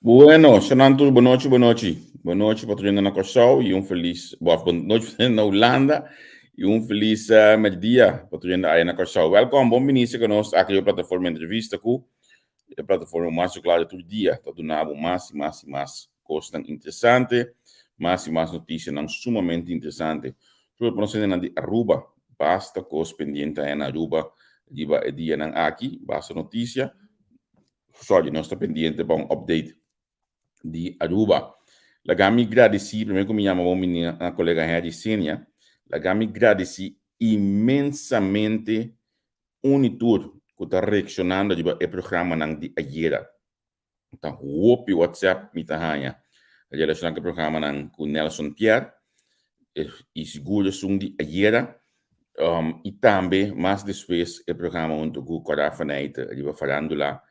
Bueno, Shonan tur, bon nochi, bon nochi. Bon nochi pa tur hende na Kòrsou i un felis, bo, bon nochi pa tur hende na Hulanda i un felis mèrdia pa tur hende aya na Kòrsou. Wèlkòm, bon bini serka nos aki riba plataforma Entrevista ku e plataforma mas klaro tur dia ta duna bo mas i mas i mas kosnan interesante, mas i mas notisianan sumamente interesante. Tur pa nos hendenan di Aruba, basta kos pendiente aya na Aruba riba e dianan aki, basta notisia. Sorry, nos ta pendiente pa un update di Aruba. Laga mi gradeci, primer cu mi yama bo mi colega Harry Senia, laga mi gradeci inmensamente un y tur cu ta reaccionando riba e programanan di ayera. Ta hopi WhatsApp mi ta haña relaciona cu e programanan cu Nelson Pierre y sigur esun di ayera y tambe mas despues e programa hunto cu Cora Faneyte riba Farandula.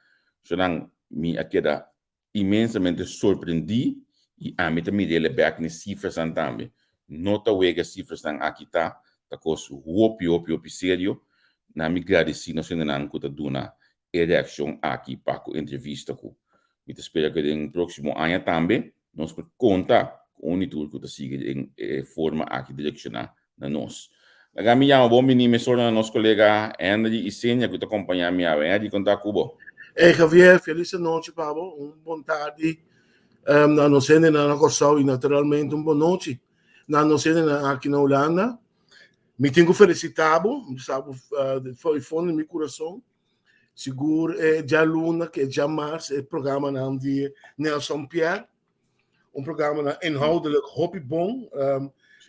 Sonan mi a keda inmensamente sorprendí y ami ta mir'el bek n'e cifrasnan tambe. No ta wega e cifrasnan aki ta, ta cos hopi hopi hopi serio. Na mi gradici nos hendenan cu ta duna e reaccion aki pa cu entrevista cu mi ta spera cu den proximo aña tambe nos por conta cu un y tur cu ta sigui den e forma aki direcciona na nos. Laga mi yama bon bini mesora na nos colega Henry Isenia cu ta compaña mi awe. Henry, con ta cu bo? Hey Javier, feliz anochi pa bo, un bon tardi na nos hendenan na Kòrsou i naturalmente un bon nochi na nos hendenan aki na Hulanda. Mi tin ku felisitá bo, mi sa bo for di fondo di mi kurason. Sigur e djaluna ku e djamars e programanan di Nelson Pierre, un programanan inhoudelijk hopi bon.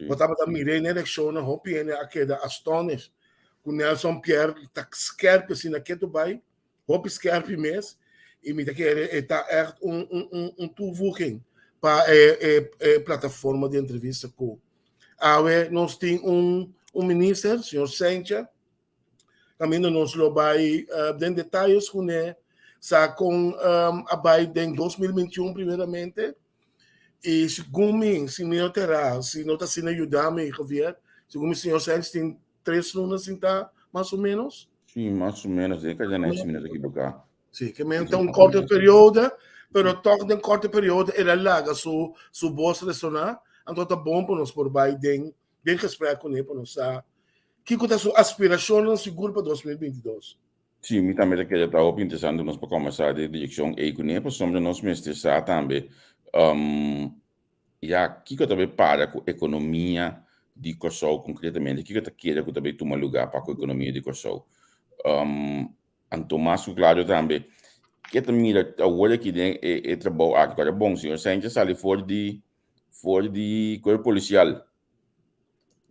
Bo tabata mir'é na elekshonnan hopi hende a keda astonished ku Nelson Pierre ta skèrpi asina ketu bai. Hopi skerpi mes y mi ta kere e ta echt un un un un toevoeging pa e e e plataforma di entrevista ku awe nos tin un un minister, señor Cijntje, kaminda nos lo bai den detayes kuné sa kon a bai den 2021 primeramente y segun mi, si mi no ta erá, si no ta asina yuda mi Javier, segun mi señor Cijntje tin tres luna sintá mas o menos. Sí, mas o menos, den ka si mi no ta equivoca. Sí, ke men ta un korte periodo, pero toch den korte periodo el a laga su su bos resoná, anto ta bon pa nos por bai den den gesprek kuné pa nos sa kiko ta su aspirashonnan sigur pa 2022. Sí, mi tambe ta kere ta hopi interesante nos por kombersá den direkshon ei kuné, pasobra nos mester sa tambe Ya, kiko ta bay para ku ekonomia di Kòrsou konkretamente? Kiko ta kere ku ta bay tuma lugá pa ku ekonomia di Kòrsou? Anto mas ku klaro tambe, ke ta mira awor aki den e e trabou aki? Kòrda bon, señor Sanchez sali for di for di kuerpo polisial.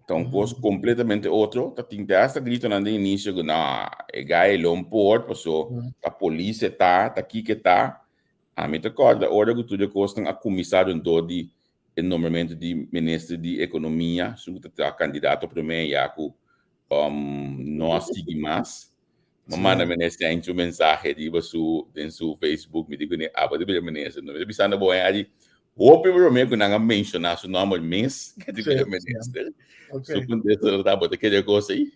Ta un kos kompletamente otro. Ta tin te hasta gritonan den inisio ku no, e gai lo por paso ta polis e ta, ta kiko e ta. Ami ta kòrda ora ku tur e kosnan a kuminsá rondó di e nombramentu di minister di ekonomia, su ku ta traha kandidato promé ya ku no a sigui mas. Mi a manda minister Hencho un mensahe riba su den su Facebook, mi di kuné abo ta bira minister. No mi ta bisando bo Henry, hopi promé ku nan a menshoná su nòmber mes ke ta bira minister. Su kontesta tabata bo ta kere e kos ei?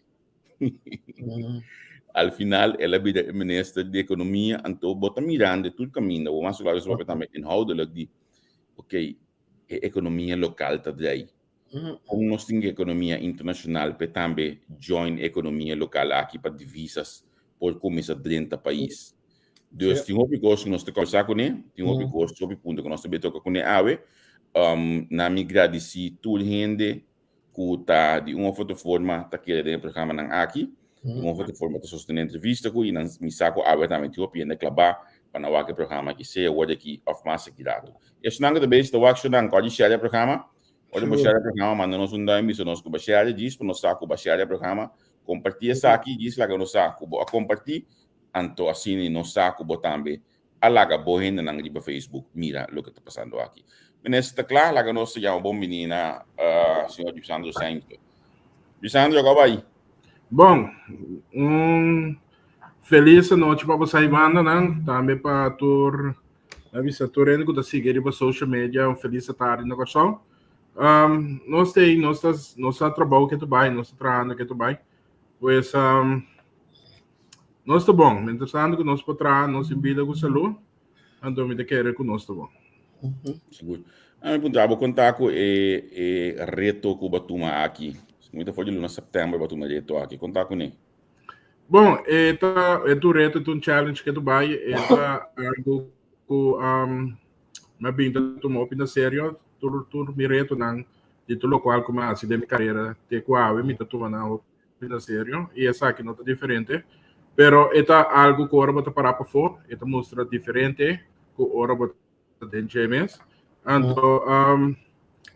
Al final el a bira e minister di economia, anto bo ta mirando tur caminda, bo mas claro papia tambe inhoudelijk di, ok, e economia local ta drei. Con nos tin economia internacional pe tambe join economia local aki pa divisas por cuminsa drenta pais. Dus tin hopi cos cu nos ta conversa cune, tin hopi cos, hopi punto cu nos ta bay toca cune awe. Na mi gradici tur hende ku ta di un of otro forma ta kere den e programanan aki, di un of otro forma ta sostené entrevista ku i nan mi sa ku awe tambe tin hopi hende klabá pa nan wak e programa aki, sea awor di aki of mas aki rato. Esnan ku ta bezig ta wak shownan ku a di share e programa, ora bo share e programa manda nos un duim bisa nos ku bo a share djis pa nos sa ku bo a share e programa, kompartí esaki djis laga nos sa ku bo a kompartí, anto asina nos sa ku bo tambe A laga bo hendenan riba Facebook mira loke ta pasando aki. Minister ta kla, laga nos ta yama bon bini na señor Lisandro Sainz. Lisandro, ko bai? Bon, un felis anochi pa boso bandanan, tambe pa tur, a bisa tur hende ku ta sigui riba social media, un felis tardi na Kòrsou. Nos ta ei, nos ta, nos ta trabou ke ta bai, nos ta trahando ke ta bai. Pues, nos ta bon, mientras tanto ku nos por traha, nos tin bida ku salú. Anto mi ta kere ku nos ta bon. Sigur. A mi puntra bo konta ku e e reto ku bo a tuma aki. Mi ta for di luna sèptèmber bo a tuma e reto aki. Konta kuné. Bon, e ta e ta un reto, e ta un challenge ke ta bai. E ta algu ku mi a bin ta tuma hopi na serio. Tur tur mi retonan di tur lokual ku mi a hasi den mi karera te ku awe mi ta tuma nan hopi na serio i esaki no ta diferente. Pero e ta algu ku ora bo ta pará pafó e ta mustra diferente ku ora bo ta den dje mes. Anto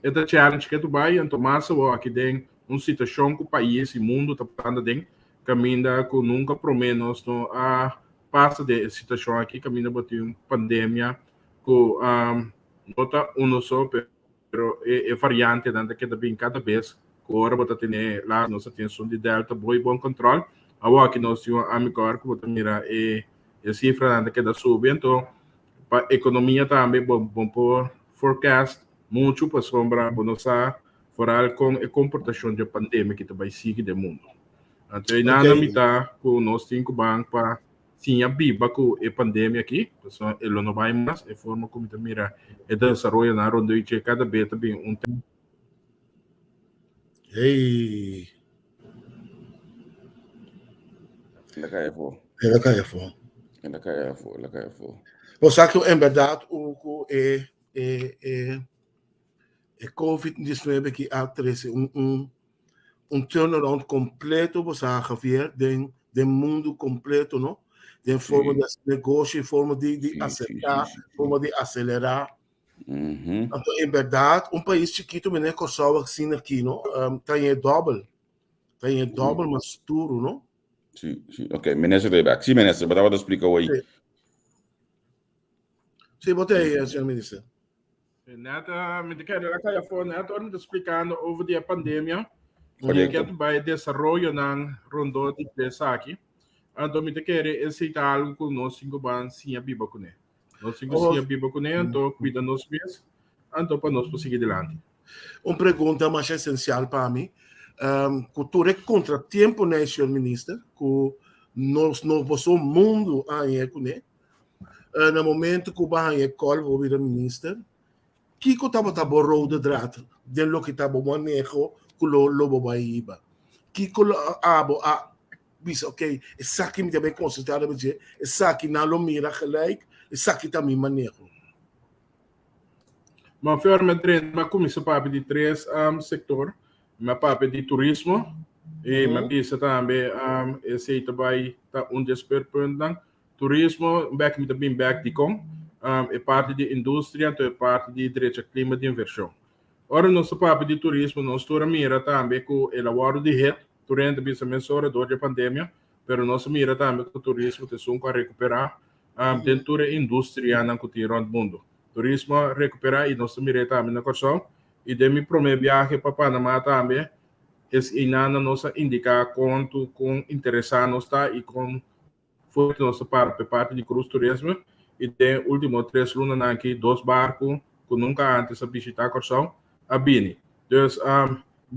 e ta challenge ke tu bai, anto mas awor aki den un situashon ku pais i mundu ta pasando aden, kaminda ku nunka promé nos no a pasa den e situashon aki, kaminda bo tin un pandemia ku no ta uno so, pero e variantenan ta keda bin kada bes ku ora bo ta tene la nos a tin esun di delta boi bon kòntròl, awor aki nos tin un amicor ku bo ta mira e sifranan ta keda subi, anto pa ekonomia tambe bo bo por forecast muchu pasobra bo no sa foral kon e komportashon dje pandemia ki ta bai sigui den mundu. Anto einan na mitá ku nos tin ku ban pa siña biba ku e pandemia aki, pasobra e lo no bai mas, e forma ku mi ta mira e desaroyonan rondó i dje kada be ta bin un Hey. El a kai afó. El a kai afó. El a kai afó, el a kai afó. Bo sa ku en bèrdat u ku e e e e COVID-19 ki a trese un un un turnaround kompleto bo sa Javier den den mundu kompleto no den forma di hasi negoshi forma di di aserká forma di aselerá anto en bèrdat un pais chikitu manera Kòrsou asina aki no ta haña e dòbel ta haña e dòbel mas duru no. Sí, sí. Ok, minister ta bek. Sí, minister, bo tabata splika hoy. Sí. Sí, bo ta ei, señor minister. Net, mi ta kere la kaya afó, net ora mi ta splikando over di e pandemia, mi Correcto. ke bai desaroyonan rondó di esaki. Anto mi ta kere esei ta algu ku nos tin ku ban siña biba kuné. Nos tin ku Oh. siña biba kuné, anto kuida nos mes, anto pa nos por sigui dilanti. Un pregunta masha esensial pa mi. Um, ku tur e kontratiemponan, señor minister, ku nos no boso mundu a haña kuné, Eh, na momento ku bo haña e kòl bo bira minister, kiko tabata bo rode draad den loke ta bo maneho ku lo lo bo bai hiba? Kiko lo abo a bisa, ok, esaki mi ta bai konsentrá riba dje, esaki nan lo mira gelijk, esaki ta mi maneho? Ma Fior, mi a drenta, mi a kuminsá papia di tres um, sektor. Mi a papia di turismo i mi a bisa tambe um, esei ta bai ta un di e speerpuntnan. Turismo, bek mi ta bin bek dikon, e parti di industria anto e parti di drecha klima di invershon. Ora nos ta papia di turismo nos tur a mira tambe ku el a wòrdu di hit, tur hende ta bisa mesora dor di e pandemia, pero nos a mira tambe ku turismo ta esun ku a rekuperá den tur e industrianan ku tin rònt mundu. Turismo a rekuperá i nos ta mir'é tambe na Kòrsou i den mi promé biahe pa Panama tambe es einan nos a indiká kontu kon interesá nos ta i kon Fuerte nos ta para p'e parti di Cruz Turisme i den e ultimo tres lunanan aki dos barku ku nunka antes a bishitá Kòrsou a bini. Dus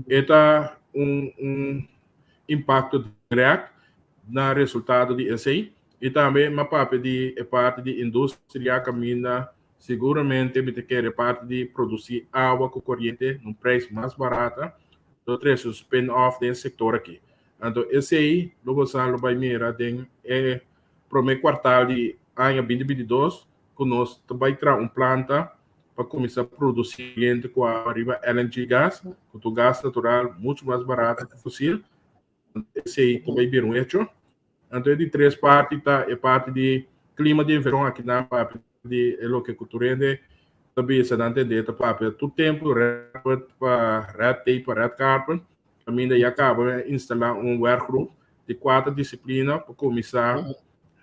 e ta un un impakto dirèkt na resultado di esei. I tambe m'a papia di e parti di industria kaminda siguramente mi ta kere parti di produsí awa ku koriente na un preis mas barata lo trese un spin off den e sektor aki. Anto esei lo bo sa lo bai mira den e prome kuartal di aña binti binti dos ku nos ta bai traha un planta pa kuminsá produsí koriente ku awa riba LNG gas, ku ta un gas natural muchu mas barato ku fosil. Anto esei ta bai bira un hecho. Anto e di tres parti ta e parti di klima di invershon. Aki nan papia di e loke ku tur hende ta bisa, nan tende ta papia tur tempu red pa red tape pa red carpet. Kaminda ya kaba a instalá un werkgroep di kuater disiplina pa kuminsá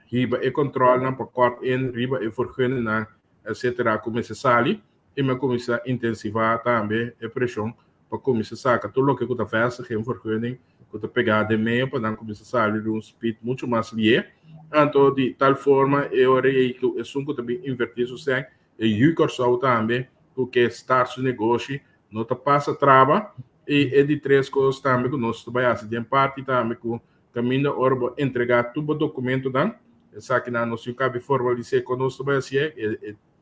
hiba e kòntròlnan pa kòrt in riba e vergunningnan etcetera ku mester sali i mi a kuminsá intensivá tambe e preshon pa kuminsá saka tur loke ku ta vèstig en vergunning ku ta pegá den medio pa nan kuminsá sali di un speed muchu mas lié. Anto di tal forma e ora ei ku esun ku ta bin invertí su sèn e yu Kòrsou tambe ku ke start su negoshi no ta pasa traba. I e di tres kos tambe ku nos ta bai hasi den parti tambe ku kaminda ora bo entregá tur bo dokumentonan. Esakinan nos tin ku kabi formalis'é kon nos ta bai hasié,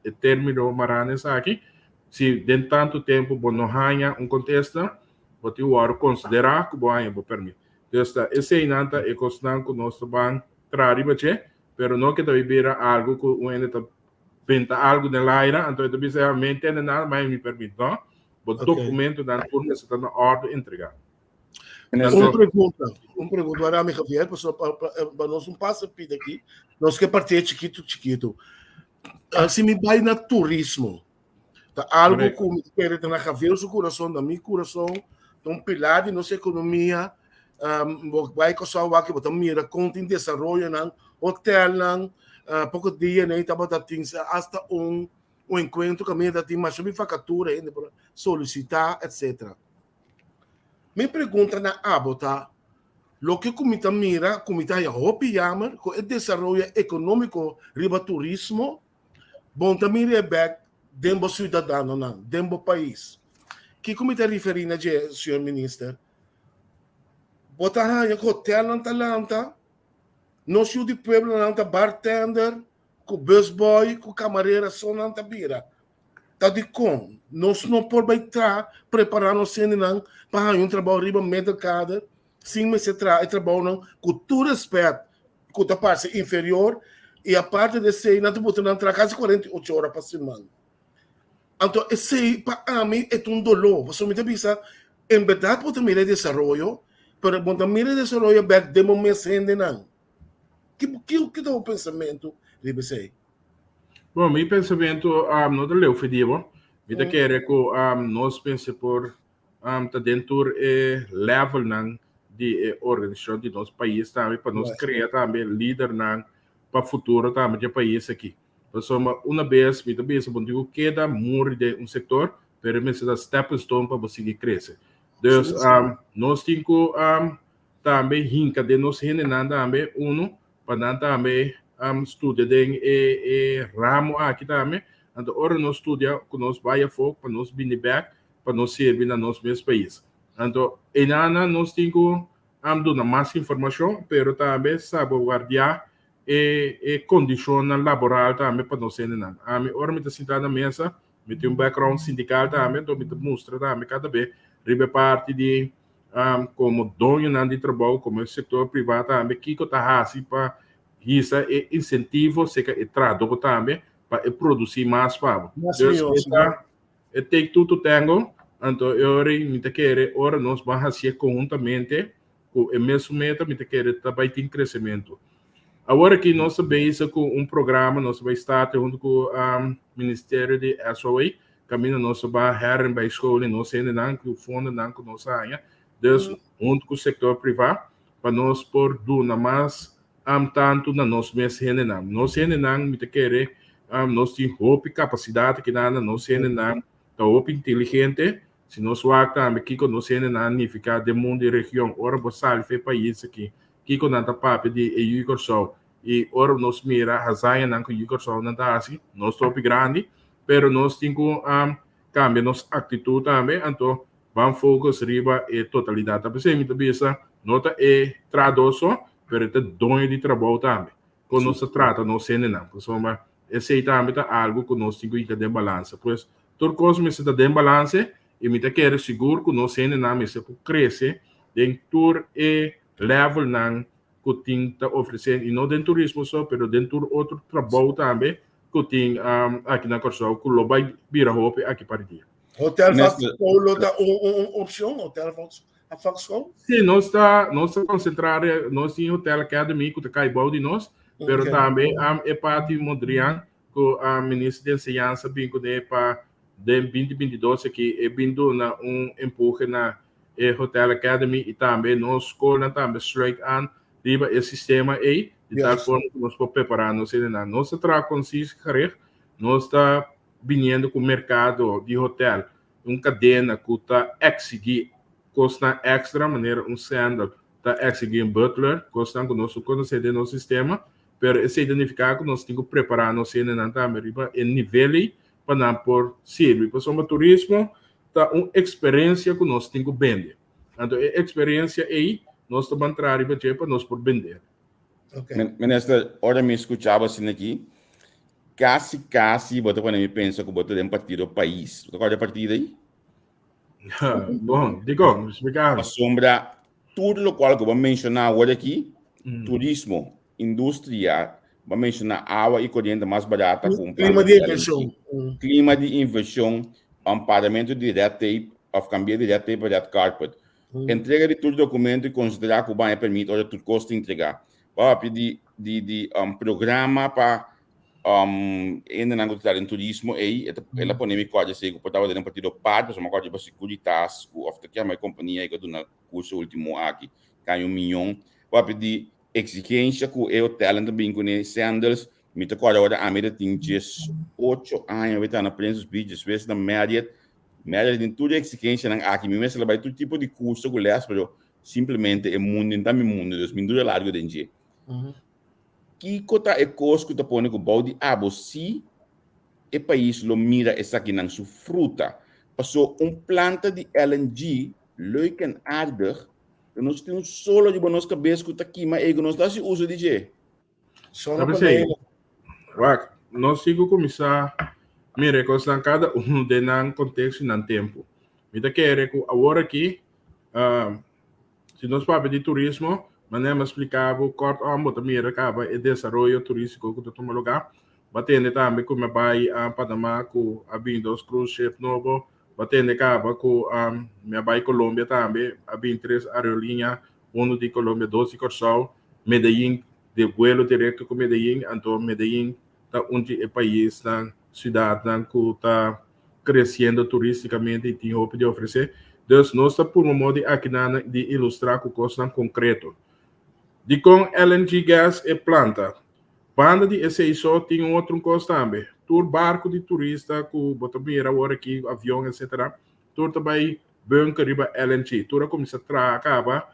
e término mará na esaki. Si den tantu tempu bo no haña un kontesta, bo tin wòrdu konsiderá ku bo haña bo pèrmit. Dus ta eseinan ta e kosnan ku nos ta ban traha riba dje, pero no ke ta bai bira algu ku un hende ta benta algu den laira, anto e ta bisa, mi a tende nada, mi a haña mi pèrmit. No, bo dokumentonan tur mester ta na òrdu entregá. Un pregunta, un pregunta para mi Javier, paso pa, pa, eh, pa nos un paso pide aquí, nos que partida chiquito chiquito. Uh, si mi vai na turismo, ta algo Correcto. ku mi quiere na Javier su corazón, na mi corazón, ta un pilar de nossa economia. Um, bo vai Kòrsou wak bo ta mira kon tin desaroyo nan, hotelnan, uh, poko dia nei tabata tin hasta un un encuentro kaminda tin masha mi vakatura hende por solicita, etc. Mi pregunta na abo ta, loke ku mi ta mira ku mi ta haña hopi yamer ku e desaroyo ekonómiko riba turismo, bon ta mira e bèk den bo siudadanonan, den bo pais. Kiko mi ta referí na dje, señor Minister? Bo ta haña ku hotelnan ta lanta, nos yu di pueblonan ta bartender, ku busboy, ku kamarera so nan ta bira. Ta dikon nos no por bai traha, prepará nos hendenan pa haña un trabou riba middelkader sin mester traha e trabounan ku tur rèspèt ku ta parse inferior i aparte di esei nan ta buta nan traha kasi 48 ora pa siman. Anto esei pa ami e ta un doló pasobra mi ta bisa en bèrdat bo ta mira e desaroyo pero bo ta mira e desaroyo bèk den bo mes hendenan. Ki ki ta bo pensamentu riba esei? Bon, mi pensamentu um, no ta leu for di bo. Mi ta kere ku um, nos mester por um, ta den tur e levelnan di e organisashon di nos pais tambe, pa nos krea tambe lidernan pa futuro tambe di e pais aki. Pasobra una bes mi ta bisa bo no tin ku keda muri den un sektor, pero e mester ta stepping stone pa bo sigui krese. Dus um, nos tin ku um, tambe hinka den nos hendenan tambe, uno, pa nan tambe studia den e e ramo aki tambe. Anto ora nos studia ku nos bai afó pa nos bini bèk pa nos sirbi na nos mes pais. Anto einanan nos tin ku duna mas informashon pero tambe salbaguardiá e e kondishonnan laboral tambe pa nos hendenan. Ami ora mi ta sinta na mesa mi tin un background sindikal tambe anto mi ta mustra tambe kada be riba e parti di komo doñonan di trabou, komo e sektor privá tambe, kiko ta hasi pa hisa e insentivo serka e trahadó tambe pa e produsí mas pa bo. Dus e ta e take two to tango, anto e ora ei mi ta kere ora nos ban hasié konhuntamente ku e mesun meta mi ta kere ta bai tin kresementu. Awor aki nos ta bezig ku un programa, nos ta bai starta huntu ku Ministerio di SOA, Kaminda nos ta ba heren bij school i nos hendenan ku fondonan ku nos a haña, dus huntu ku sektor privá, pa nos por duna mas tantu na nos mes hendenan. Nos hendenan, mi ta kere, nos tin hopi kapasidat akinan, nos hendenan ta hopi inteligente. Si nos wak tambe kiko nos hendenan a nifiká den mundu i region, ora bo sali for e pais aki, kiko nan ta papia di e yu Kòrsou, I ora nos mira hazañanan ku Yu Kòrsounan ta hasi, nos ta hopi grandi, pero nos tin ku kambia nos aktitut tambe, anto ban focus riba e totalidat. Ta p'esei mi ta bisa, no ta e trahadó so, pero e ta doño di trabou tambe, kon nos ta trata nos hendenan, pasobra esei tambe ta algu ku nos tin ku hinka den balansa. Pues tur kos mester ta den balanse i mi ta kere sigur ku nos hendenan mester por krese den tur e levelnan ku tin ta ofresé, i no den turismo so, pero den tur otro trabou tambe ku tin aki na Kòrsou ku lo bai bira hopi aki par dia. Hotel Vakschool lo ta un opshon, Hotel Vakschool? Sí, nos ta nos ta konsentrá nos tin Hotel Academy ku ta kai bou di nos, pero tambe e parti Mondriaan ku Minister di Enseñansa bin kuné pa den 2022 aki e bin duna un empuhe na e Hotel Academy i tambe nos skolnan tambe sluit aan riba e sistema ei di tal forma ku nos por prepará nos hendenan. Nos ta traha konsis gericht, nos ta biniendo ku merkado di hotel, un kadena ku ta eksigí kosnan èkstra manera un sandal ta eksigí un butler, kosnan ku nos no konosé den nos sistema, pero esei ta nifiká ku nos tin ku prepará nos hendenan tambe riba e nivel ei pa nan por sirbi. Pasobra turismo ta un eksperensia ku nos tin ku bende. Anto e eksperensia ei nos ta ban traha riba dje pa nos por bende. Okay. Minister, ora mi skuchaba asina aki, kasi kasi bo ta pone mi pensa ku bo ta den partido Pais. Bo ta kòrda e partido ei? Bon, dikon? Splika. Pasobra tur lokual ku bo a menshoná awor aki, turismo, industria, bo a menshoná awa i koriente mas barata ku un Klima di invershon. Klima di invershon, paramentu di red tape òf kambia di red tape pa red carpet. Entrega di tur dokumento i konsiderá ku baña permit ora tur kos ta entregá. Bo a papia di di di programa pa hendenan ku ta traha den turismo ei, e ta el a pone mi kòrda esei ku por tabata den partido par, pasobra mi a kòrda riba Securitas ku òf ta kiama e kompania ei ku a duna kurso último aki, kaña un miyon. Bo a papia di eksigensha ku e hotelnan ta bin kuné, Sandals, mi ta kòrda ora ami ta tin 18 aña, mi ta na Princess Beach, despues na Marriott, Marriott tin tur e eksigenshanan aki, mi mester a bai tur tipo di kurso ku lès, pero simplemente e mundu no ta mi mundu, dus mi no dura largu den dje. Kiko ta e kos ku ta pone ku bou di abo si e pais lo mira esakinan su fruta? Paso un planta di LNG, leuk en aardig, pero nos tin un solo riba nos kabes ku ta kima ei ku nos ta hasi uso di dje. Solo panela. Wak, nos tin ku kuminsá mira e kosnan kada un den nan konteksto i nan tempu. Mi ta kere ku awor aki Si nos papia di turismo, manera mi a splica bo kort om, bo ta mira caba e desaroyo turistico cu ta tuma lugar. Bo a tende tambe cu mi a bay Panama cu a bin dos cruise ship nobo. Bo a tende caba cu mi a bay Colombia tambe, a bin tres aerolinea, uno di Colombia, dos di Corsou, Medellin, de vuelo directo cu Medellin, anto Medellin ta un di e paisnan, ciudadnan cu ta creciendo turisticamente y tin hopi di ofrece. Dus nos ta purba modo di akinan di ilustra cu cosnan concreto. Dicon LNG gas e planta? Banda di esey so tin un otro cos tambe. Tur barco di turista cu bo ta mira awor aki, avion etc. Tur ta bay bunker riba LNG. Tur a cuminsa traha caba.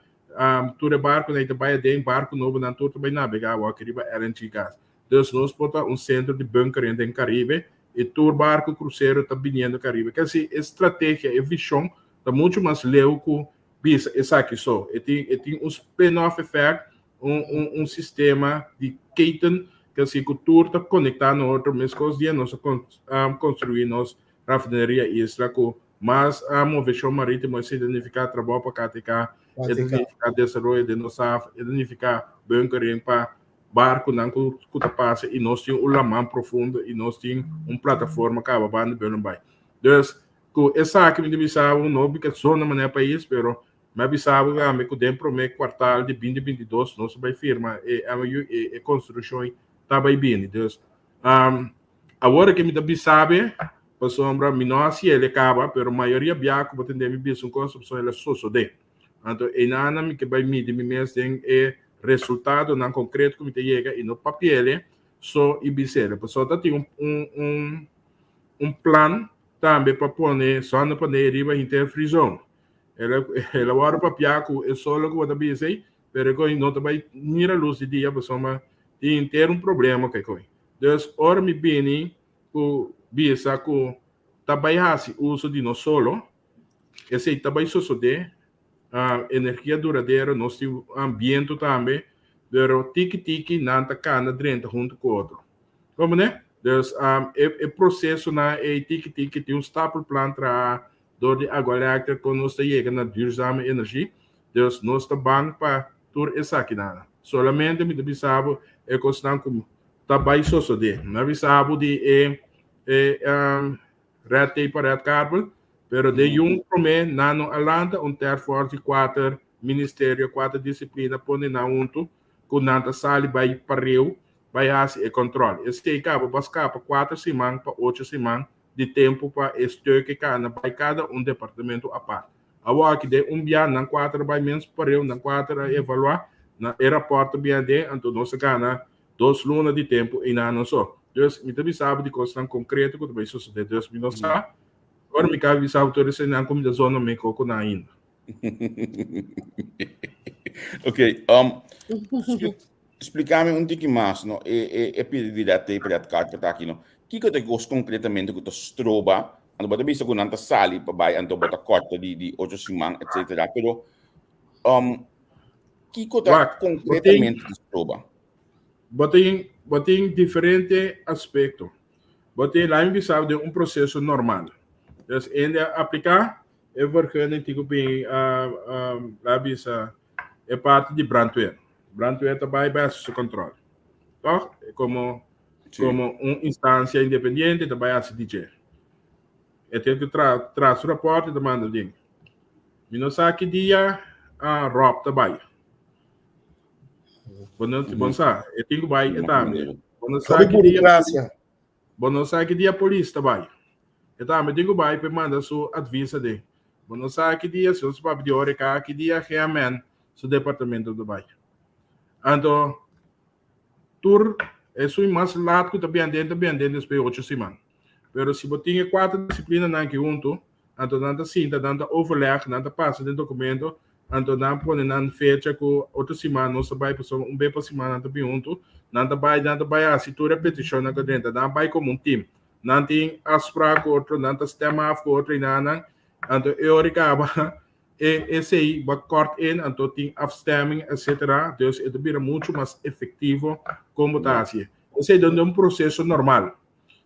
Tur e barconan ey ta bay aden, barco nobonan tur ta bay nabega awor aki riba LNG gas. Dus nos por ta un centro di bunkering den Caribe y tur barco crucero ta biniendo Caribe. Ker si e strategia, e vision ta mucho mas leu cu bisa esaki so. E tin, e tin un spin-off effect, un, un, un sistema di keten, ker si cu tur ta conecta na otro. Mescos dia nos a con, construi nos rafineria Isla cu mas movecion maritimo, esey ta nifica trabao pa KTK, e ta nifica desaroyo den nos haf, e ta nifica bunkering pa barkunan ku ku ta pasa i nos tin un laman profundo i nos tin un plataforma kaba banda beunan bai. Dus ku esaki mi ta bisa bo no bika zona manera pais pero mi a bisa bo tambe ku den prome kuartal di binti 22 nos ta bai firma e MOU i e konstrukshon ta bai bini. Dus awor ke mi ta bisa be pasobra mi no hasi el e kaba pero mayoria bia ku bo tende mi bisa un kos pasobra el a sosode. Anto einanan mi ke bai midi mi mes den e resultadonan konkreto ku mi ta yega i no papiele so i bisele. Pasobra ta tin un un un un plan tambe pa pone zonnepaneel riba henter free zone. El a el a wòrdu papiá ku e solo ku bo ta bisa ei, pero e koi no ta bai mira lus di dia pasobra tin henter un problema ku e koi. Dus ora mi bini ku bisa ku ta bai hasi uso di nos solo, Esei ta bai sosodé. Energia duradero, nos tin bientu tambe, pero tiki tiki nan ta kana drenta huntu ku otro. Komprendé? Dus e prosesonan ei tiki tiki tin un stapelplan traha dor di Agualectric kon nos ta yega na duurzame energie. Dus nos ta bang pa tur esakinan. Solamente mi ta bisa bo e kosnan ku ta bai sosodé. Mi a bisa bo di e Red tape pa red carpet, pero den yun prome nan no a lanta un task force di kuater ministerio, kuater disiplina pone nan huntu ku nan ta sali bai pareu bai hasi e control. Esei kaba bo a skapa kuater siman pa ocho siman di tempu pa e stuk e kana bai kada un departamento apart. Awor aki den un bia nan kuater a bai mens pareu, nan kuater a evalua, nan e raport ta bien aden, anto nos a gana Dos luna di tempu einan no so. Dus mi ta bisa bo di kosnan konkreto ku ta bai sosodé. Dus mi no sa, ora mi kaba bisa bo tur eseinan ku mi ta zona mi koko nan ainda. Ok, um, splika mi un tiki mas, no, e, e, e pidi di red tape, red carpet aki, no. Kiko ta e kos konkretamente ku ta stroba? Anto bo ta bisa ku nan ta sali pa bai, anto bo ta kòrta di, di ocho siman, etcetera. Pero, um, kiko ta Wak, bo tin, konkretamente ta stroba? Bo tin, bo tin diferente aspekto. Bo tin, laat mi bisa den un proseso normal. Dus hende a apliká e vergunning tin ku bin, laat mi bisa, e parti di brandweer. Brandweer ta bai bai hasi su kòntròl. Tòg? Komo, komo un instansia independiente ta bai hasi di dje. E tin ku tra traha su rapòrt i ta manda den. Mi no sa ki dia Rob ta bai. Bo no, bo sa, e tin ku bai e tambe. Bo no sa ki dia, bo no sa ki dia polis ta bai. E tambe tin ku bai pa e manda su advis aden. Bo no sa ki dia, si nos papia di horeca, ki dia GMN su departamento ta bai. Anto, tur esun mas laat ku ta bien den, ta bien den despues di ocho siman. Pero si bo tin e kuater disiplinanan aki huntu, anto nan ta sinta, nan ta overleg, nan ta pasa den dokumento, anto nan pone nan fecha ku otro siman nos ta bai, pasobra un bes pa siman nan ta bin huntu, nan ta bai, nan ta bai hasi tur e petishonnan ku drenta, nan bai komo un tim. Nan tin afsprak ku otro, nan ta stem af ku otro i nan nan, anto e ora i kaba e esei bo a kort in, anto tin afstemming etcetera, dus e ta bira muchu mas efektivo kon bo ta hasi. Esei ta un proseso normal.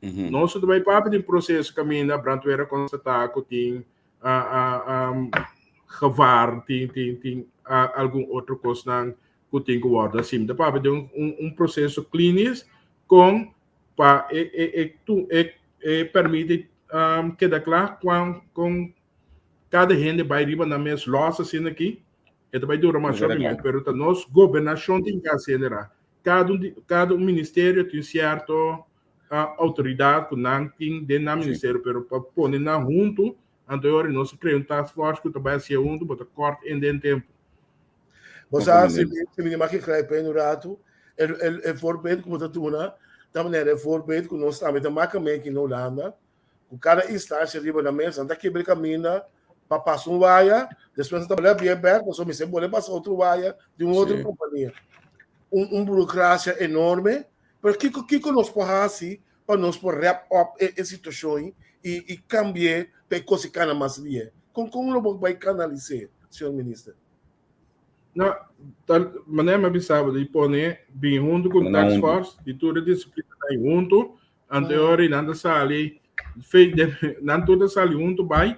Nos ta bai papia di un proseso kaminda brandweer a konstatá ku tin gevaar, tin tin tin algun otro kosnan ku tin ku wòrdu hasi. Mi ta papia di un un proseso klínis kon pa e e e e e pèrmit keda kla kuan kon kada hende bai riba nan mes lòs asina aki. E ta bai dura mas hopi mes, pero ta nos gobernashon tin ke hasi ra. Kada un kada un ministerio tin sierto outoridat ku nan tin den nan ministerio, pero pa pone nan huntu, anto e ora nos a krea un task force ku ta bai hasié huntu, bo ta kòrt in den tempu. Bo sa, si mi di mag grijpen un ratu, e voorbeeld ku bo ta duna ta manera e voorbeeld ku nos tambe ta maka mee aki na Hulanda, ku kada instansha riba nan mes, nan ta kibra e kaminda pa pasa un waya, despues nan ta bole bia bek, pasobra mester bole pasa otro waya di un otro kompania. Un un burokrasia enorme, pero kiko kiko nos por hasi pa nos por wrap up e e situashon i i kambi'é pa e kos i kana mas lie? Kon kon lo bo bai kanalis'é, señor minister? No, ta manera mi a bisa bo di pone bin huntu ku task force di tur e disiplinanan huntu, Anto e ora nan ta sali, nan tur ta sali huntu bai,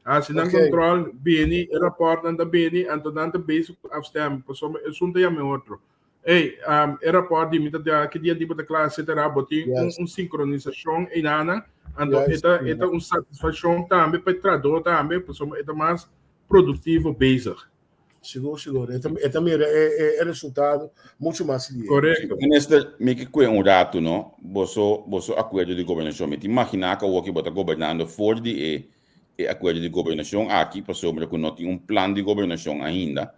hasi nan control, bini, e rapport nan ta bini, anto nan ta bezig ku afstemmen, pasobra esun ta yama e otro. Ey, e rapport di mi ta dia, ki dia di bo ta kla, etcetera, bo tin un, un sincronisacion eynana, anto e ta, e ta un satisfaccion tambe pa e trahador tambe, pasobra e ta mas productivo bezig. Sigur, sigur. E ta, e ta mira e, e, e resultado mucho mas lié. Correcto. Minister, mi ke kue un ratu, no? Boso, boso akuerdo di gobernashon. Mi ta imaginá ku awoki bo ta gobernando for di e, e akuerdo di gobernashon aki, pasobra ku no tin un plan di gobernashon ainda.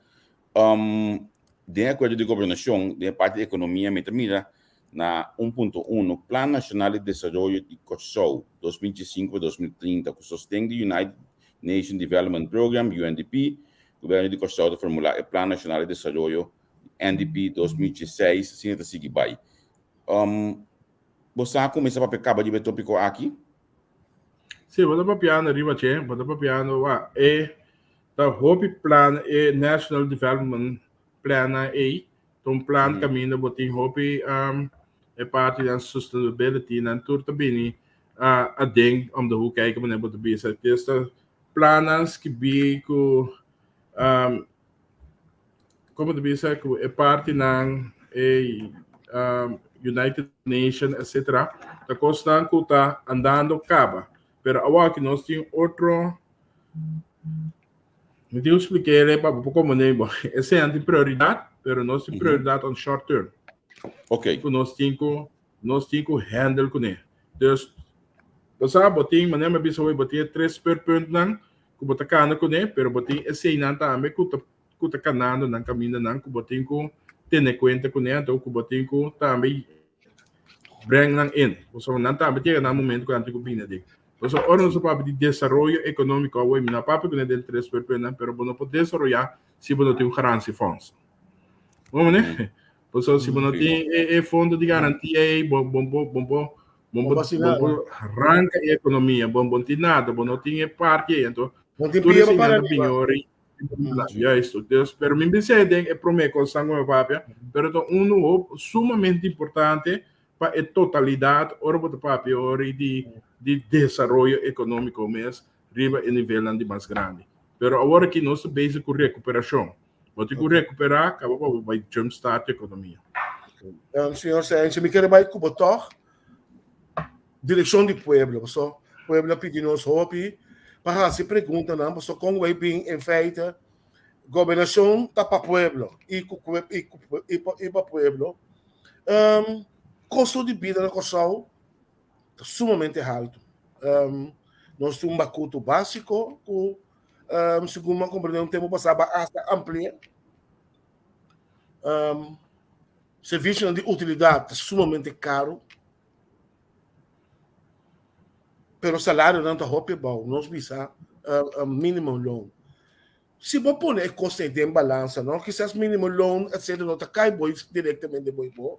Um, den e akuerdo di gobernashon, den e parti di ekonomia, mi ta mira na 1.1, Plan Nashonal di Desaroyo di Kòrsou, 2025 pa 2030, ku sosten di United Nation Development Program, UNDP, Gobièrnu di Kòrsou ta formulá e Plan Nashonal di Desaroyo, NDP, 2016, asina ta sigui bai. Bo sa kuminsá papia kaba riba e tópiko aki? Sí, bo ta papiando riba dje, bo ta papiando wa e ta hopi plan e National Development Plannan ei, ta un plan kaminda bo tin hopi e parti nan sustainability nan tur ta bini aden om de hoek kijken manera bo ta bisa. Des ta plannan skibí ku komo ta bisa ku e partinan e United Nation etcetera ta kosnan ku ta andando kaba. Pero awor nos tin otro Mi tin ku splik'é pa bo por komprendé bo. Esei nan tin prioridat, pero nos tin prioridat on short term. Ok. Ku nos tin ku nos tin ku handle kuné. Dus, bo sa bo tin, manera mi a bisa hoy, bo tin e tres speerpuntnan ku bo ta kana kuné, pero bo tin eseinan tambe ku ta ku ta kanando nan kamindanan ku bo tin ku tene kuenta kuné, anto ku bo tin ku tambe breng nan in. Pasobra nan tambe ta yega na momento ku nan tin ku bini aden. Pasobra ora nos ta papia di desaroyo ekonómiko awor, mi no a papia kuné den tres speerpuntnan, pero bo no por desaroyá si bo no tin un garantiefonds. Bo mane? Pasobra si bo no tin e fondo di garantia ei, bo bo bo bo bo bo bo ranka e ekonomia, bo bo no tin nada, bo no tin e parti ei. Anto No tin tur pia pa eseinan para ta bini riba. ora. Juist, dus, pero mi bisa den e promé kosnan ku mi papia, pero ta unu hoop sumamente importante pa e totalidat ora bo ta papia ora di di desaroyo ekonómiko mes riba e nivelnan di mas grandi. Pero awor aki nos ta bezig ku rekuperashon. Bo tin ku rekuperá kaba pa bo bai jump start e ekonomia. Señor Cijntje, mi kere bai ku bo tòg direkshon di pueblo, paso pueblo a pidi nos hopi pa hasi preguntanan, paso kon bai bin en feite gobernashon ta pa pueblo i ku i ku i pa pueblo. Kosto di bida na Kòrsou ta sumamente haltu. Nos tin un bakutu básiko ku segun mi a komprendé un tempu pasá ba hasta ampli'é. Servisionan di utilidat ta sumamente karu, pero salarionan ta hopi abou. Nos bisa minimum loan. Si bo pone e kosnan ei den balansa, no, kisas minimum loan etcetera no ta kai bo direktamente bo bo,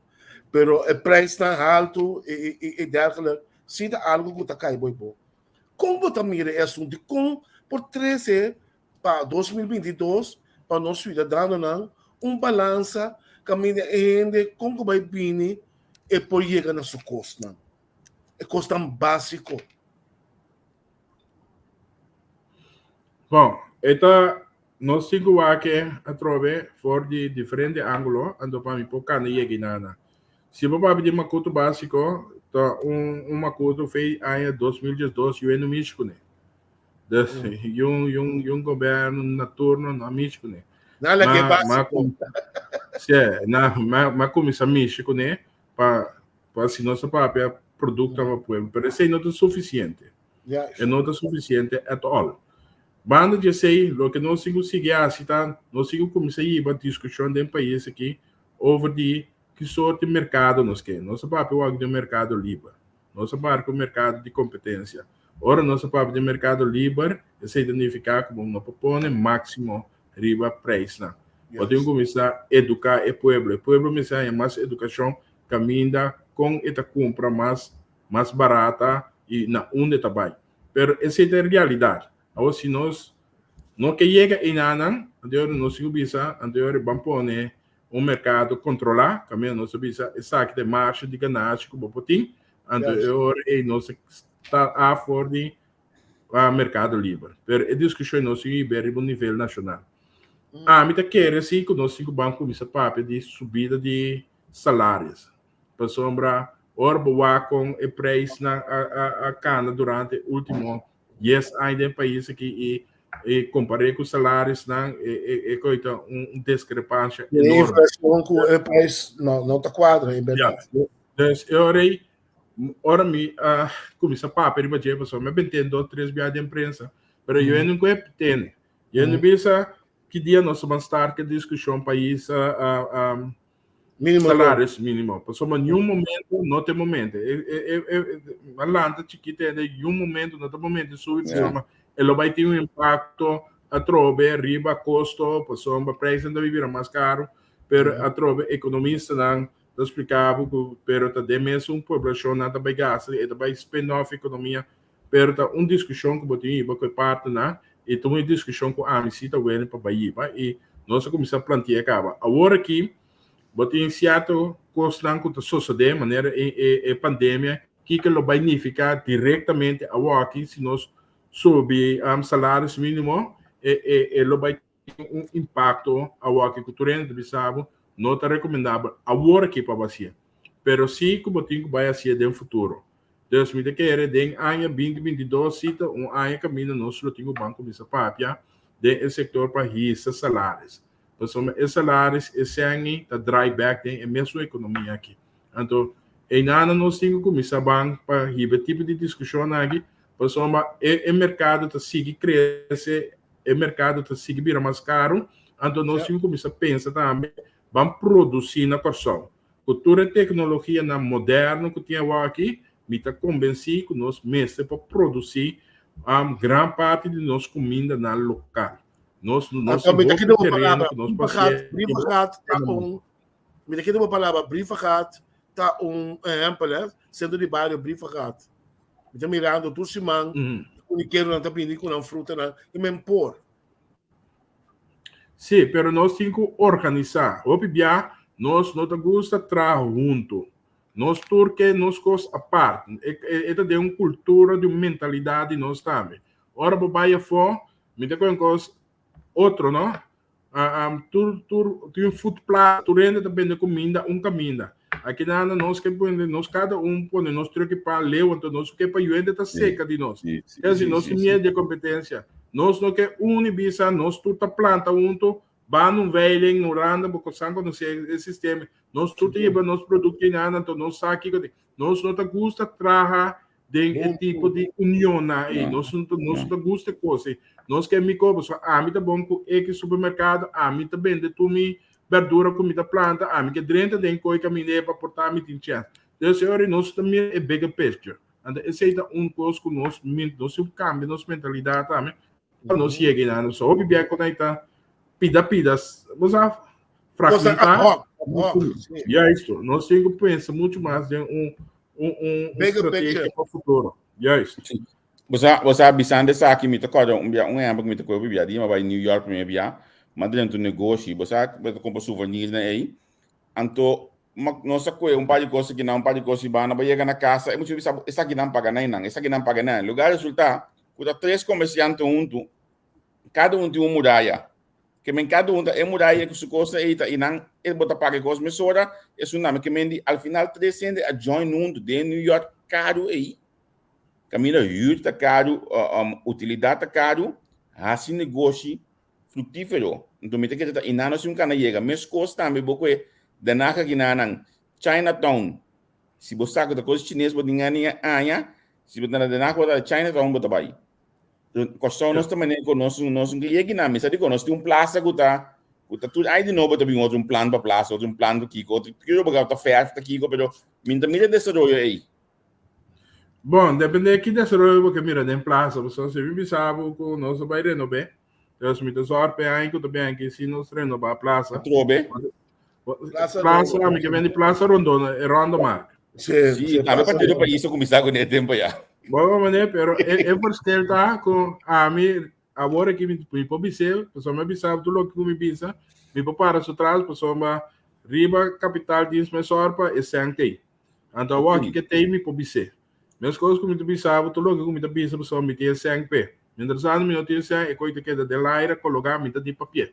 pero e prijsnan haltu i dergelijk si ta algu ku ta kai bo bo. Kon bo ta mira e asuntu? Kon por trese pa 2022 pa nos siudadanonan un balansa kaminda e hende kon ku bai bini e por yega na su kosnan, e kosnan básiko? Bon, e ta nos tin ku wak atrobe for di diferente ángulo, anto pa mi por kanda yega inana. Si bo papia di makutu básiko, ta un un makutu fei aña 2012 yu e no mishi kuné. Dus yun yun yun gobierno na turno no a mishi kuné. Na la ke Ma ma básiko. Se, na ma ma kuminsá mishi kuné pa pa si nos ta papia produkto pa pueblo, pero esei no ta sufisiente. Juist. E no ta sufisiente at all. Banda di esei, loke nos tin ku sigui hasi ta, nos tin ku kuminsá hiba diskushon den pais aki over di ki sort di merkado nos ke. Nos ta papia wak di un merkado liber. Nos ta papia un merkado di kompetensia. Ora nos ta papia di merkado liber, esei ta nifiká ku bo no por pone máksimo riba preisnan. Bo tin ku kuminsá eduká e pueblo. E pueblo mester haña mas edukashon kaminda kon e ta kumpra mas mas barata i na unda e ta bai. Pero esei ta e realidat. Awor si nos no ke yega einanan, anto ora nos tin ku bisa, anto ora ban pone un merkado kontrolá, kaminda nos ta bisa esaki ta e marshe di ganashi ku bo por tin, anto e ora ei nos ta afor di merkado liber. Pero e diskushon nos tin ku hiba riba un nivel nashonal. Ami ta kere si ku nos tin ku ban kuminsá papia di subida di salarios. Pasobra ora bo wak kon e prijsnan a, a, a kanda durante e último 10 aña den pais aki i, i kompar'é ku salarisnan, e, e, e koi ta un, un diskrepansha E enorme. inflacion ku e prijs no, no ta kuadra, en Ja. berdad. Dus e ora ei, ora mi a kuminsá papia riba dje, pasobra mi a bent'é dos, tres biaha den prensa, pero yo no ku e tene. Yo no bisa ki dia nos ta ban start ku e diskushon pa hisa Mínimo Salarios mínimo. Pasobra niun momento no ta e momento. E, e, e, e, e, a lanta chikito ende niun momento no ta momento subi pasobra e lo bai tin un impacto atrobe riba costo pasobra prijsnan ta bira mas caro pero atrobe economistanan ta splica bo cu pero ta den mesun poblacion nan ta bai gasta e ta bai spin off economia pero ta un discusion cu bo tin hiba cu e partnernan y ta un discusion cu ami si ta wene pa bai hiba y nos a cuminsa plantea caba. Awor aki bo tin cierto cosnan cu ta sosode manera e e e pandemia kico lo bai nifica directamente awor aki si nos subi salarios minimo e e e lo bai tin un impacto awor aki cu tur hende ta bisa bo no ta recomendabel awor aki pa bo hacié pero si cu bo tin cu bay hacié den futuro. Dus mi ta kere den aña 2022 si ta un aña caminda nos lo tin cu ban cuminsa papia den e sector pa hisa salaris pasobra e salaris e sèn'i ta draai bek den e mesun economia aki. Anto eynana nos tin cu cuminsa ban pa hiba e tipo di discusion aki pasobra e e mercado ta sigui crece e merkado ta sigui bira mas karu, anto nos tin ku kuminsá pensa tambe ban produsí na Kòrsou. Ku tur e teknologianan moderno ku tin awor aki, mi ta kombensí ku nos mester por produsí gran parti di nos kumindanan lokal. Nos nos Anto tin mi ta hopi keda bo tereno palabra, ku nos por Brievengat, hasié. Brievengat ta un, mi ta keda bo palabra, Brievengat ta un ehèmpel, hè, sentro di bario Brievengat. Mi ta mirando tur siman, kunikeronan ta bini ku nan frutanan i men por. Sí, pero nos tin ku organisá. Hopi bia nos no ta gusta traha huntu. Nos tur ke nos kos apart. E ta den un kultura di un mentalidat di nos tambe. Ora bo bai afó, mi ta kohe un kos otro, no? Tur tur tin un food plaza, tur hende ta bende kuminda un kaminda. Aki nan nos ke bende, nos kada un pone nos truki pa leu, anto nos ke pa yu hende ta seka di nos. Kesi nos tin miedu di e kompetensia. Nos no ke uni bisa nos tur ta planta huntu, ban un veiling, un randa, bo kosan konosé e sistema. Nos tur ta hiba nos produkto einan, anto nos sa kiko tin. Nos no ta gusta traha den e tipo di unionnan ei. Nos no ta, nos no ta gusta e kos ei. Nos ke mi koba, so ami ta bon ku X supermerkado, ami ta bende tur mi berdura ku mi ta planta, ami ke drenta den koi kaminda ei pa porta mi tin chèns. Entonces e ora ei nos ta mira e bigger picture. Anto esei ta un kos ku nos nos tin ku kambia nos mentalidat tambe pa nos yega einan. So hopi bia ku nan ta pida pida, bo sa, fragmentá. Juist, nos tin ku pensa muchu mas den un un un estrategia pa futuro. Juist. Sí. Bo sa bisando esaki mi ta kòrda un bia un ehèmpel ku mi ta kohe bia di mi a bai New York promé bia, mi a drenta un negoshi, bo sa bo ta kumpra souvenirnan ei, anto nos a kohe un par di kos aki nan, un par di kos riba, nan bo yega na kasa e muchacho bisa bo esaki nan paga na einan, esaki nan paga na einan. Lugar resulta ku ta tres komersiante huntu, kada un tin un muraya. Ke men kada un ta e muraya ku su kosnan ei ta i nan e bo ta paga e kos mesora, esun nan ke men di al final tres hende a join huntu den New York karu ei. Kaminda huur ta karu, utilidat ta karu, hasi negoshi fruktífero. Nto mi ta kere ta i nan no si un kana yega. Meskos tambe bo ku e Den Haag akinanan, Chinatown, si bo sa ku ta kos chines bo tin gana aña, si bo ta na Den Haag bo ta Chinatown bo ta bai. Kòrsou nos ta manera ku nos nos no yega nan. Mi sa dikon nos tin un plasa ku ta ku ta tur ai di nobo ta bin otro un plan pa plasa, otro un plan pa kiko, otro kiko bo ta fèrf ta kiko, pero mi no ta mira desaroyo ei. Bon, depende ki desaroyo bo ke mira den plasa, pasobra si mi bisa bo ku nos a bai renob'é, dus mi ta zòrg p'e aña ku ta bin aki si nos renobá plasa. Atrobe? Plaza, plaza mi ke bende Plaza Rondona, e Rondo Mark. Sí, sí, tambe Partido País a kuminsá kuné e tempo ya. Bon mané, pero e, e verschil ta ku ami awor aki mi, mi por bis'é, pasobra mi a bisa tur loke ku mi bisa, mi por para su tras pasobra riba kapital dins mi sòr pa e sèn tei. Anto awor aki ke tei mi por bis'é. Meskos ku mi ta bisa bo tur loke ku mi ta bisa pasobra mi tin e sèn p'e. Mientrastanto mi no tin e sèn, e koi ta keda den laira kologá, mi ta di papia.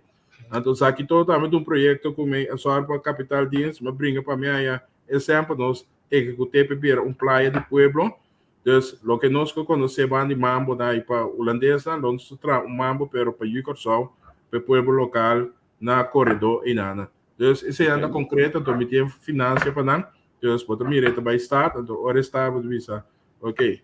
Anto esaki todo tambe ta un proyekto ku mi a sòru pa Kapital Dienst, mi a bringa pa mi haña e sèn pa nos ehekut'é pa bira un playa di pueblo. Dus loke nos ku konosé ban di mambo na i pa hulandesnan, lo nos ta traha un mambo pero pa yu Kòrsou, pa e pueblo lokal na koredó einana. Dus eseinan ta konkreto, anto mi tin finansia pa nan. Dus bo ta mira e ta bai start, anto ora e start bo ta bisa, ok,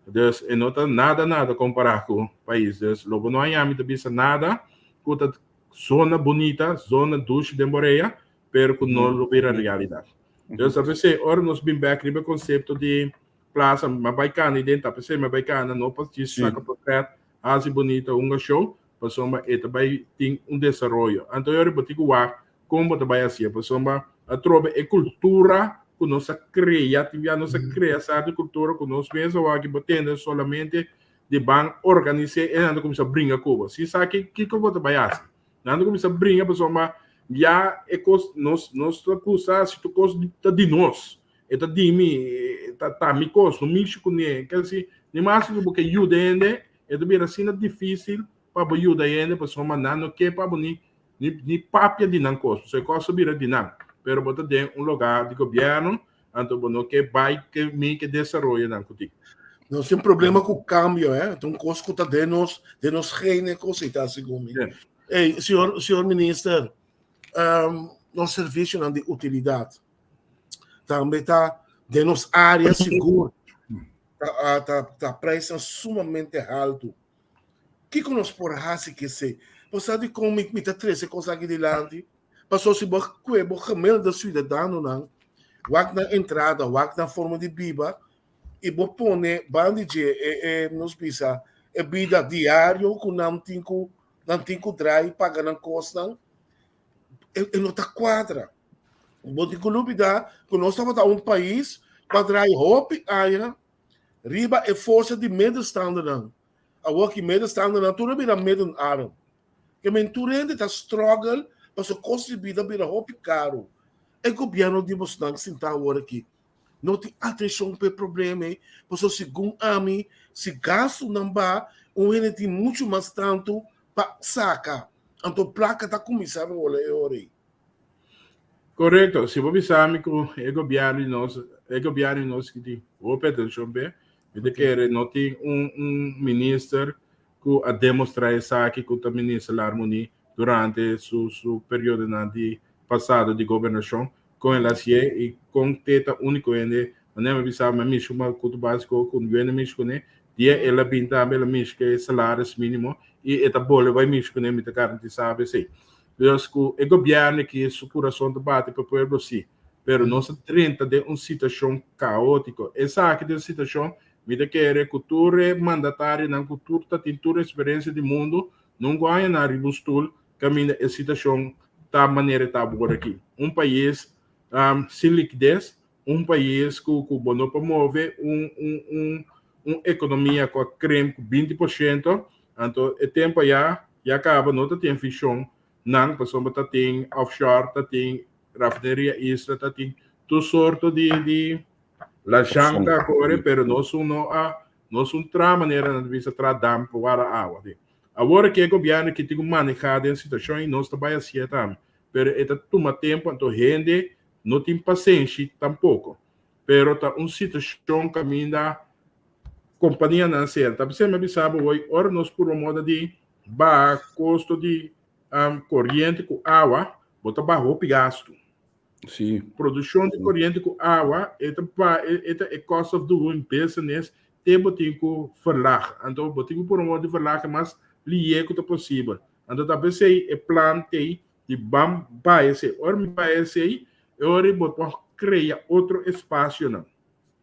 Dus e no ta nada nada kompará ku pais. Dus lo bo no haña mi ta bisa nada ku ta zona bunita, zona dushi den Borea, pero ku no lo bira realidat. Dus ta p'esei ora nos bin bèk riba e konsepto di plasa, mi a bai kana den, ta p'esei mi a bai kana, no pa djis saka portrèt, hasi bunita, hunga show, pasobra e ta bai tin un desaroyo. Anto e ora bo tin ku wak Kon bo ta bai hacié? Pasobra atrobe e cultura cu nos a crea, tin bia nos a crea cierto cultura cu nos mes awor aki bo tende solamente di ban organis'é e nan ta cuminsa bringa cu bo. Si sa ki kico bo ta bai haci? Nan ta cuminsa bringa pasobra ya e cos nos nos ta cusa si tur cos ta di nos. E ta di mi, ta ta mi cos, no mishi cune. Kel si ni mas cu bo ke yuda hende e ta bira asina dificil pa bo yuda hende pasobra nan no ke pa bo ni Ni ni papia di nan kos, pasobra e kos a bira di nan. Pero bo ta den un lugá di gobièrnu, anto bo no ke bai ke mi ke desaroyonan ku tin. Nos tin problema ku kambio, eh. Ta un kos ku ta den nos, den nos gene kosita, segun mi. Ey, señor, señor minister, um, nos servisionan di utilidat tambe ta den nos área sigur ta, ta, ta prijsnan sumamente haltu. Kiko nos por hasi ku esei? Bo sa dikon mi mi ta trese kos aki dilanti? Pasobra si bo kue bo gemiddelde siudadanonan wak nan entrada, wak nan forma di biba i bo pone banda di dje e e nos bisa e bida diario ku nan tin ku nan tin ku drai paga nan kosnan e e no ta kuadra. Bo tin ku lubida ku nos tabata un pais ku a drai hopi aña riba e forsa di middenstandernan. Awor ki middenstandernan tur a bira middenarm. Ke men tur hende ta struggle pasobra kos di bida bira hopi karu. E gobièrnu di bosnan sinta awor aki no tin atenshon pa e problema ei, pasobra segun ami si gastunan baha un hende tin muchu mas tantu pa saka, anto plaka ta kuminsá rola e ora ei. Korekto, si bo bisa mi ku e gobièrnu di nos, e gobièrnu di nos ki tin hopi atenshon p'e, mi ta kere no tin un un minister ku a demostrá esaki ku ta minister Larmonie durante su su periodonan di pasado di gobernashon kon el hasié i kon te ta úniko hende manera mi a bisa mi a mishi ku Makutu Básiko ku Yuende mishi kuné dia el a bin tambe el a mishi ku e salaris mínimo i e ta bolbe bai mishi kuné mi ta garantisá bo esei. Dus ku e gobièrnu aki su kurason ta bati pa pueblo sí pero nos a drenta den un situashon kaótiko esaki ta un situashon Mi ta kere ku tur e mandatarionan ku tur ta tin tur eksperensia di mundu nunka a haña nan riba un stul kaminda e situashon ta manera e ta awor aki. Un pais sin likides, un pais ku ku bo no por move un un un un ekonomia ku a krimp ku 20%, anto e tempu aya ya kaba no ta tin vishon nan pasobra ta tin offshore, ta tin rafineria Isla, ta tin tur sorto di di La shan ta kore, pero nos un no a, nos un tra manera nan ta bisa tra dam pa wara awa. Di. Awor ke gobierno ki tin ku maneha den situashon i nos ta bai hasié tambe. Pero e ta tuma tempu anto hende no tin pasenshi tampoko. Pero ta un situashon kaminda kompanianan sera. Ta p'esei mi a bisa bo hoy ora nos purba moda di baha kosto di koriente ku awa, bo ta baha hopi gastu. Sí. Produccion di corriente cu awa, e ta pa, e ta e cost of doing business, te bo tin cu verlaag. Anto bo tin cu promover di verlaag mas lié cu ta posibel. Anto ta pesey e plan tey di bam bay esey. Ora mi bay esey, e ora bo por crea otro espacionan.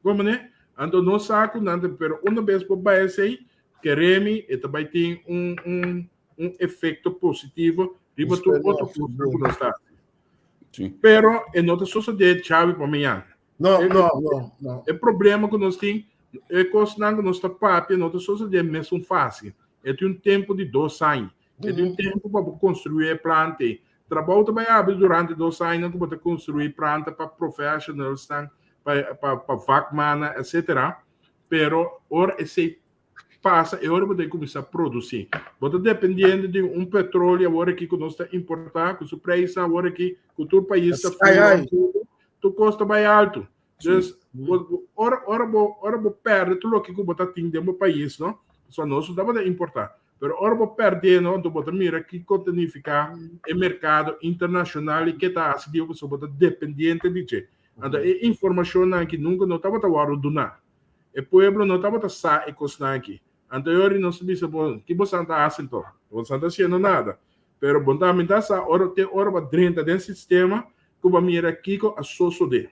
Como ne? Anto no sa cu nan ta, pero una bes bo bay esey, keremi e ta bay tin un, un, un efecto positivo riba tur otro cosnan cu nos ta haci. Sí. Pero e no ta sosodé djawe pa mañana. No, E, no, no, no. e problema ku nos tin, e kosnan ku nos ta papia no ta sosodé mesun fásil. E tin un tempu di dos aña. E tin un tempu pa bo konstruí e planta ei. Trabou ta bai habri durante dos añanan ku bo ta konstruí planta pa professionalsnan, pa, pa, pa vakmannan, etcétera. Pero ora esei pasa e ora bo ta kuminsá produsí. Bo ta dependiendo di un petróleo awor aki ku nos ta importá, ku su preisnan awor aki, ku tur pais ta Sky high. tur kos ta bai altu. Dus, bo, ora, ora bo, ora bo pèrdè tur loke ku bo ta tin den bo pais, no? Pasobra nos no tabata importá. Pero ora bo pèrdè, no, anto bo ta mira kiko ta nifiká e merkado internashonal i ke ta hasi di bo, pasobra bo ta dependiente di dje. Anto e informashonnan aki nunka no tabata wòrdu duná. E pueblo no tabata sa e kosnan aki. Anto e ora nos a bisa bo, ki bosan ta hasi anto? Bosan ta hasiendo nada. Pero bo tambe ta sa ora te ora bo a drenta den sistema ku bo a mira kiko a sosodé.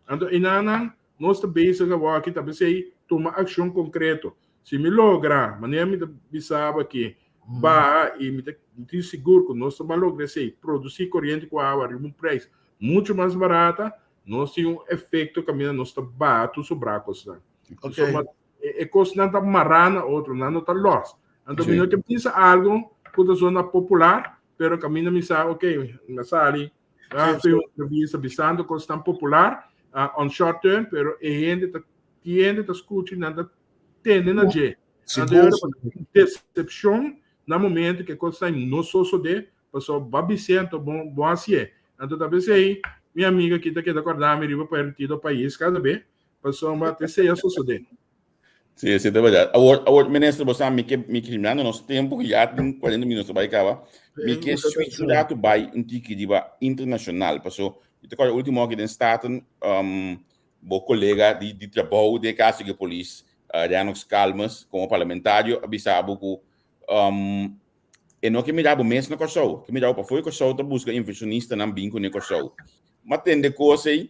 Anto enanan nos ta bezig awor aki ta p'esei tuma akshon konkreto. Si mi logra, manera mi ta bisa bo aki, baha i mi ta tin sigur ku nos ta ban logra esei, produsí koriente ku awa riba un preis muchu mas barata, Nos tin un efecto caminda nos ta baha tur sobrá cosnan. Okay. So, e, e cosnan ta mará na otro, nan no ta los. Anto mi Sí. no ke bisa algo ku ta zona popular, pero caminda mi sa, ok, mi sali, ah, Sí, un entrevista bisando cosnan popular, ah, on short term, pero e hende ta tiende, ta scucha, nan ta tende na dje. Anto Sigur, yo decepcion na momento que cosnan no sosode, Pasobra bo a bis'é, anto bo bo hasié. Anto ta p'esei mi amiga aki ta keda kòrda mi riba permitido pais kada be, pasobra ta esei a sosodé. Sí, sí, ta berdad. Awor, awor, minister, bo sa, mi ke, mi ke, mirando nos tempo, ku ya tin 40 minutos ta bai kaba, mi ke switch un rato bai un tiki riba internacional, paso, mi ta kòrda ultimo aki den Staten, um, bo kolega di, di trabou den e kaso di polis, uh, Rennox Calmes, komo parlamentario, a bisa bo ku, um, E no ke mira bo mes na Kòrsou, ke mira bo pafó di Kòrsou ta buska invershonistanan bin kuné Kòrsou. M'a tende kos ei,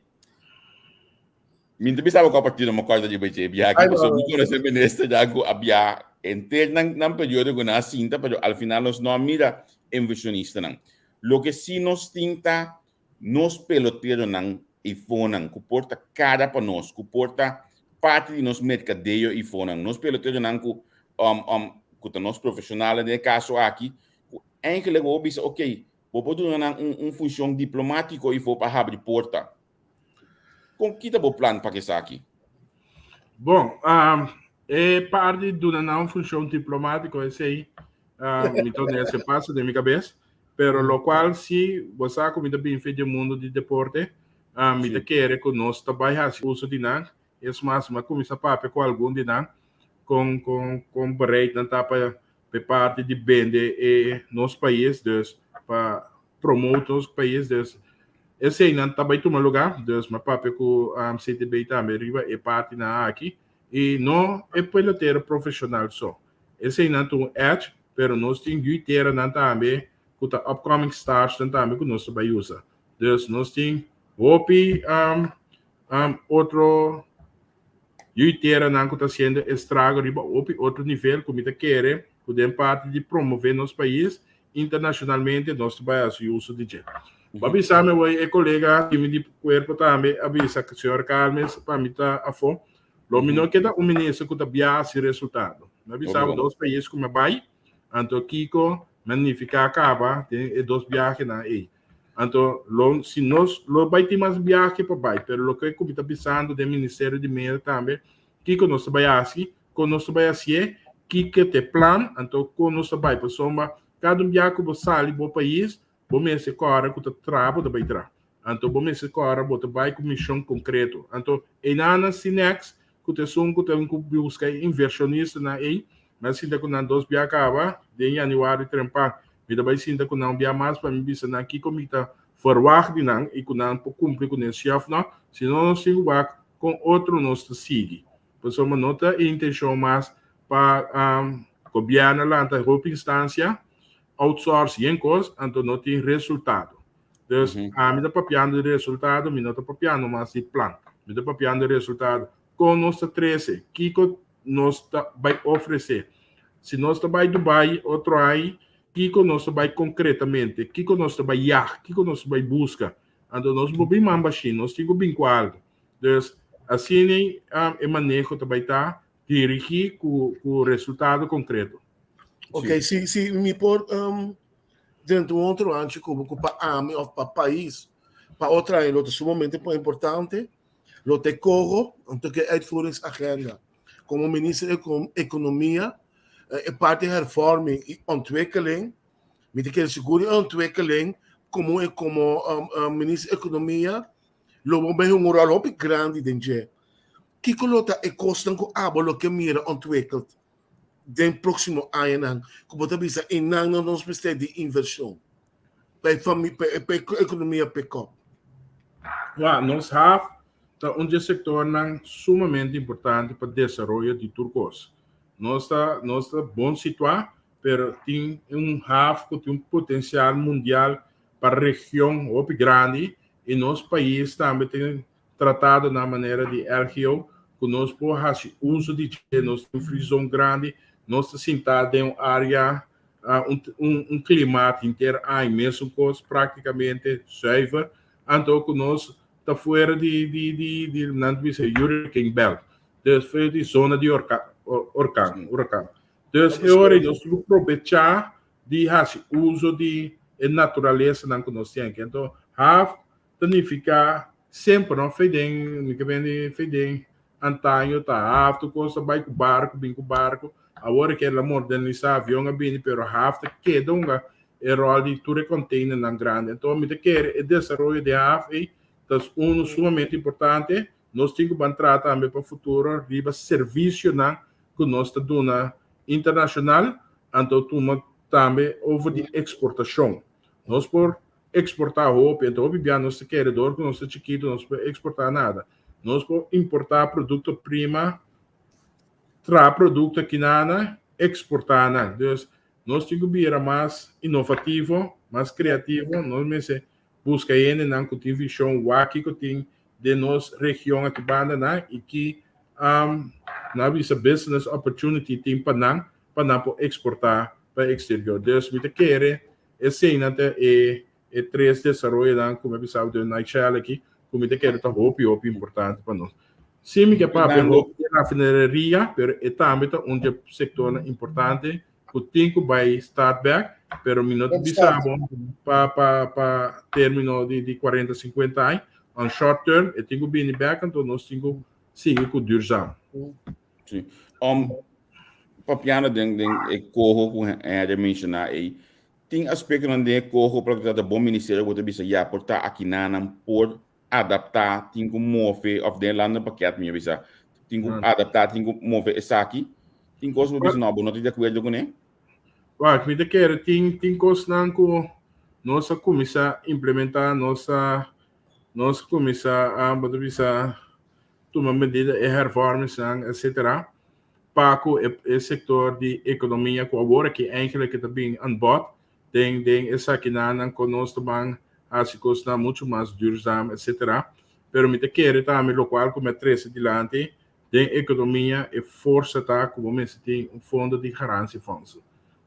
mi no ta bisa bo kua partido m'a kòrda riba dje biaha aki, pasobra mi konosé minister ya ku a biaha henter nan nan periodo ku nan a sinta, pero al final nos no a mira invershonistanan. Loke sí nos tin ta nos peloteronan eifonan ku por ta kara pa nos, ku por ta parti di nos merkadeo eifonan, nos peloteronan ku um, um, ku ta nos profeshonalnan den e kaso aki, ku Eigenlijk bo bisa, ok, bo por duna nan un, un funshon diplomátiko ifo pa habri porta. Kon kita bo plan pa esaki? Bon, e parte di duna nan un funshon diplomátiko esei, mi ta nese pasa den mi kabes, pero lo kual si bo sa ku mi ta bin fe di mundo di deporte, mi ta kere ku nos ta bai hasi uso di nan. Es mas, mi a kuminsá papia ku algun di nan kon kon kon bereid nan ta pa e parti di bende e nos pais, dus pa promote nos pais, dus eseinan ta bai tuma lugá. Dus mi a papia ku CTB tambe riba e partinan aki i no e pelotero profeshonal so. Eseinan ta un edge, pero nos tin yuiteranan tambe ku ta upcoming starsnan tambe ku nos ta bai usa. Dus nos tin hopi otro yuiteranan ku ta hasiendo estrago riba hopi otro nivel ku mi ta kere ku den parti di promove nos pais internashonalmente nos ta bai hasi uso di dje. Bo a bisa mi awor e kolega di mi di kuerpo tambe a bisa señor Calmes pa mi ta afó lo mi no keda un minister ku ta biaha sin resultado. Mi a bisa bo dos pais ku mi a bai anto kiko mi a nifiká kaba den e dos biahenan ei. Anto lo si nos lo bai tin mas biahe pa bai, pero loke ku mi ta bisando den Ministerio di Medio tambe, kiko nos ta bai hasi, kon nos ta bai hasié, kiko ta e plan, anto kon nos ta bai, pasobra kada un biaha ku bo sali bo pais, bo mester kòrda ku ta traha bo ta bai traha. Anto bo mester kòrda bo ta bai ku mishon konkreto. Anto einanan Sinex ku ta esun ku ta ku buska e invershonistanan ei, Mi a sinta ku nan dos bia kaba, den yanüari trempan. Mi ta bai sinta ku nan un bia mas pa mi bisa nan kiko mi ta ferwagt di nan i ku nan por kumpli ku nan si òf nò. Si no, nos tin ku wak kon otro nos ta sigui. Pasobra no ta e intenshon mas pa gobièrnu lanta hopi instansia, outsource yen kos, anto no tin resultado. Dus ami ta papiando di resultado, mi no ta papiando mas di plan. Mi ta papiando di resultado. Kon nos ta trese? Kiko nos ta bai ofresé? Si nos ta bai Dubai otro ai, kiko nos ta bai konkretamente? Kiko nos ta bai yag? Kiko nos ta bai buska? Anto nos bo bin man bashí, nos tin ku bin ku algu. Dus asina e maneho ta bai ta dirigí ku ku resultado konkreto. Ok, si si mi por um, dentro un otro anchi ku ku pa ami of pa pais, pa otro aña lo ta sumamente importante. Lo te coho, anto ke uitvoeringsagenda. Como minister di Economia, e parti hervorming y ontwikkeling, mi ta kere sigur e ontwikkeling como como minister di Economia lo bo bay hunga un rol hopi grandi den dje. Kiko lo ta e cosnan cu abo lo ke mira ontwikkeld den proximo añanan cu bo ta bisa eynan nos mester di inversion? Pa e fami, pa e, pa e economia pick up. Wa, nos haf ta un dje sectornan sumamente importante pa desaroyo di tur cos. Nos ta, nos ta bon situa, pero tin un haf cu tin un potencial mundial pa region hopi grandi y nos pais tambe tin tratadonan manera di LGO cu nos por haci uso di dje. Nos tin un free zone grandi, nos ta sinta den un area un, un, un klimaat henter aña mesun kos praktikamente zuiver, anto ku nos ta fuera di di di di nan ta bisa hurricane belt, dus fuera di zona di orka, orkan, hurakan. Dus e ora nos tin ku probechá di hasi uso di e naturalesanan ku nos tin aki. Anto haf ta nifiká semper no fe den mi ke bende fe den antaño ta haf tur kos ta bai ku barku bin ku barku awor e keda modernisá avion a bini pero haf ta keda hunga e ròl di tur e containernan grandi anto mi ta kere e desaroyo di haf ei ta unu sumamente importante nos tin ku ban traha tambe pa futuro riba servisionan ku nos ta duna internashonal anto tuma tambe over di eksportashon nos por Exportá hopi, anto hopi bia nos ta kere dor ku nos ta chikitu nos por exportá nada. Nos por importá produkto prima, traha produkto akinana, exportá nan. Dus nos tin ku bira mas inovativo, mas kreativo, nos mester buska hendenan ku tin vishon wak kiko tin den nos region aki banda nan i ki nan a bisa business opportunity tin pa nan, pa nan por exportá pa exterior. Dus mi ta kere Eseinan ta e e tres desaroyonan ku mi a bisa bo den nutshell aki ku mi ta kere ta hopi hopi importante pa nos. Si mi ke papia hopi di rafineria, pero e tambe ta un di e sektornan importante. ku tin ku bai start bèk, pero mi no ta bisa bo pa pa pa término di di 40, 50 aña. On short term e tin ku bini bèk, anto nos tin ku sigui ku duurzaam. Sí. Um, papiando den den e koho ku Henry menshoná ei, tin aspektonan den e koho pa loke ta trata bon ministerio ku ta bisa ya por ta akinanan por adaptá, tin ku move, òf den e landenpakket mi a bisa, tin ku adaptá, tin ku move esaki. Tin kos ku bo bisa no, bo no ta di akuerdo kuné? Wak, mi ta kere tin tin kosnan ku nos a kuminsá implementá, nos a nos a kuminsá a bo ta bisa tuma medida e hervormingsnan etcetera pa ku e e sektor di ekonomia ku awor aki eigenlijk ta bin aan bod den den esakinan ku nos ta ban hasi kosnan muchu mas duurzaam etcetera pero mi ta kere tambe lokual ku mi a trese dilanti den ekonomia e forsa ta ku bo mester tin un fondo di garantiefonds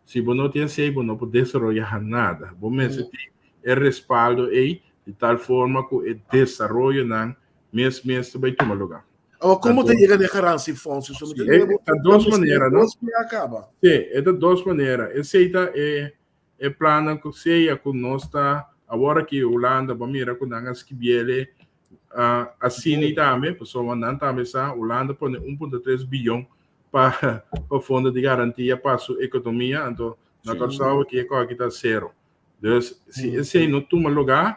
si bo no tin esei bo no por desaroya nada bo mester tin e respaldo ei di tal forma ku e desaroyonan mes mes ta bai tuma luga. Awor, como ta yega na garantiefonds? So, mi ta ta dos manera, no? Dos bia caba. Sí, e ta dos manera. Esei ta e e plannan ku sea ku nos ta awor aki Hulanda bo mira ku nan a skibiele uh, asina tambe, pasobra nan tambe sa Hulanda pone 1.3 biyon pa pa fondo di garantia pa su ekonomia, anto na Kòrsou aki e kos aki ta sero. Dus si esei no tuma lugá,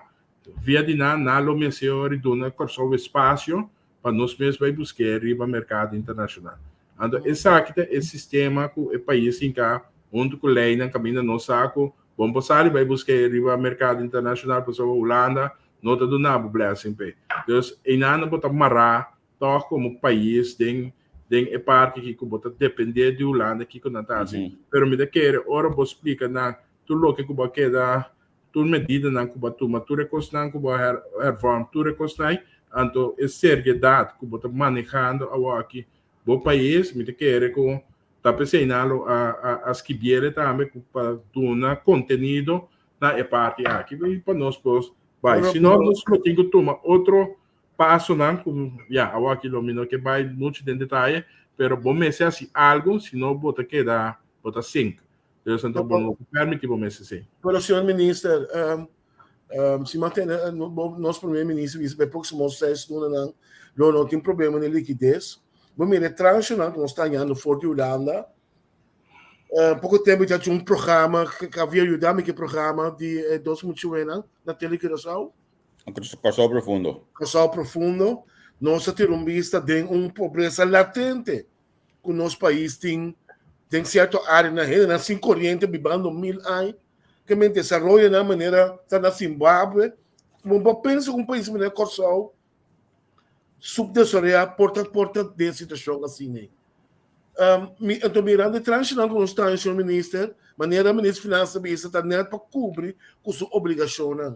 Via di nan, nan lo mester ori duna Kòrsou espasio pa nos mes bai busk'é riba merkado internashonal. Anto esaki ta e sistema ku e pais hinká huntu ku leinan kaminda nos sa ku bon por sali bai busk'é riba merkado internashonal pasobra Hulanda no ta duna bo blessing p'e. Dus einan bo ta mará tòg komo pais den den e parti aki ku bo ta dependé di Hulanda kiko nan ta hasi. Pero mi ta kere ora bo splika nan tur loke ku bo a keda tur medidanan ku bo a tuma, tur e kosnan ku bo a hervorm, tur e kosnan ei, anto e seriedat ku bo ta manehando awoki bo pais, mi ta kere ku ta p'esei nan lo a skibiele tambe ku pa duna kontenido na e parti aki i pa nos por bai. Si no, nos lo tin ku tuma otro pasonan ku ya awoki lo mi no ke bai muchu den detaye, pero bo mester hasi algu, si no bo ta keda, bo ta sink. Dus anto bo no permiti bo mes esei. Pero señor minister, um, um, si mantene eh, nos primer minister bisa pe próximo seis lunanan lo no tin problema de liquidez. Bo mire tranchenan ku nos ta hañando for di Hulanda. Uh, poko tempo ya un programa que havia ayudado que programa di eh, dos muchuenan na Tele Curaçao. Kòrsou Profundo. Kòrsou Profundo. Nos a tira un bista den un pobresa latente ku nos pais tin den sierto áreanan hendenan sin koriente bibando mil aña ke men desaroyonan manera ta na Zimbabwe. Bo por pensa ku un pais manera Kòrsou subdesaroyá por ta por ta den situashon asina ei. Mi anto mirando e transhanan ku nos ta señor minister, manera minister di finansa bisa ta nèt pa kubri ku su obligashonnan.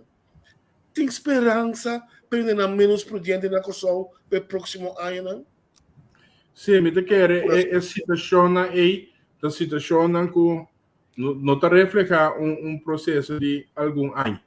Tin speransa pa hendenan ménos prudente na Kòrsou pa e próksimo añanan? Sí, mi ta kere e, e situashonnan ei ta situashonnan ku no, no ta reflehá un, un proseso di algun aña.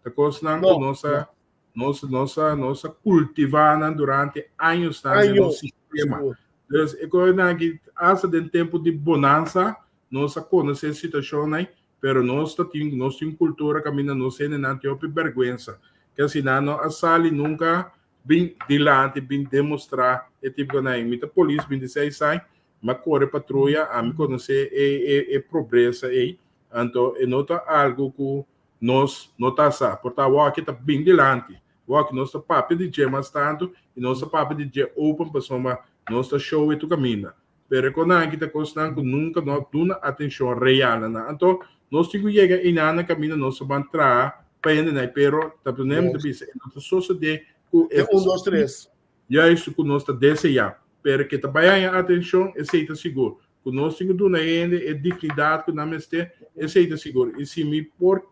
Ta kosnan ku nos a, nos, nos a, nos a kultivá nan durante añosnan den nos sistema. Dus e kosnan aki, hasta den tempu di bonansa, nos a konosé situashonnan ei, pero nos ta tin, nos tin kultura kaminda nos hendenan tin hopi bèrgwensa. Ke asina no a sali nunka Bin dilanti, bin demostrá e tipo nan. Mi ta polis 26 aña, mi a kore patruya, ami konosé e e e pobresa ei. Anto e no ta algu ku nos no ta sa. Por ta awor ta bin dilanti. Awor nos ta papia di dje mas tantu i nos ta papia di dje open pasobra nos ta show e tur kaminda. Pero e konan aki ta kosnan ku nunka no a duna atenshon real na nan. Anto, nos tin ku yega einan na kaminda nos ta ban traha pa hendenan, pero ta primer mi ta bisa, e no ta sosodé ku e. Un, dos, tres. Juist ku nos ta deseá. Pero ke ta bai haña atenshon, esei ta sigur. Ku nos tin ku duna hende e dignidat ku nan mester, esei ta sigur. I si mi por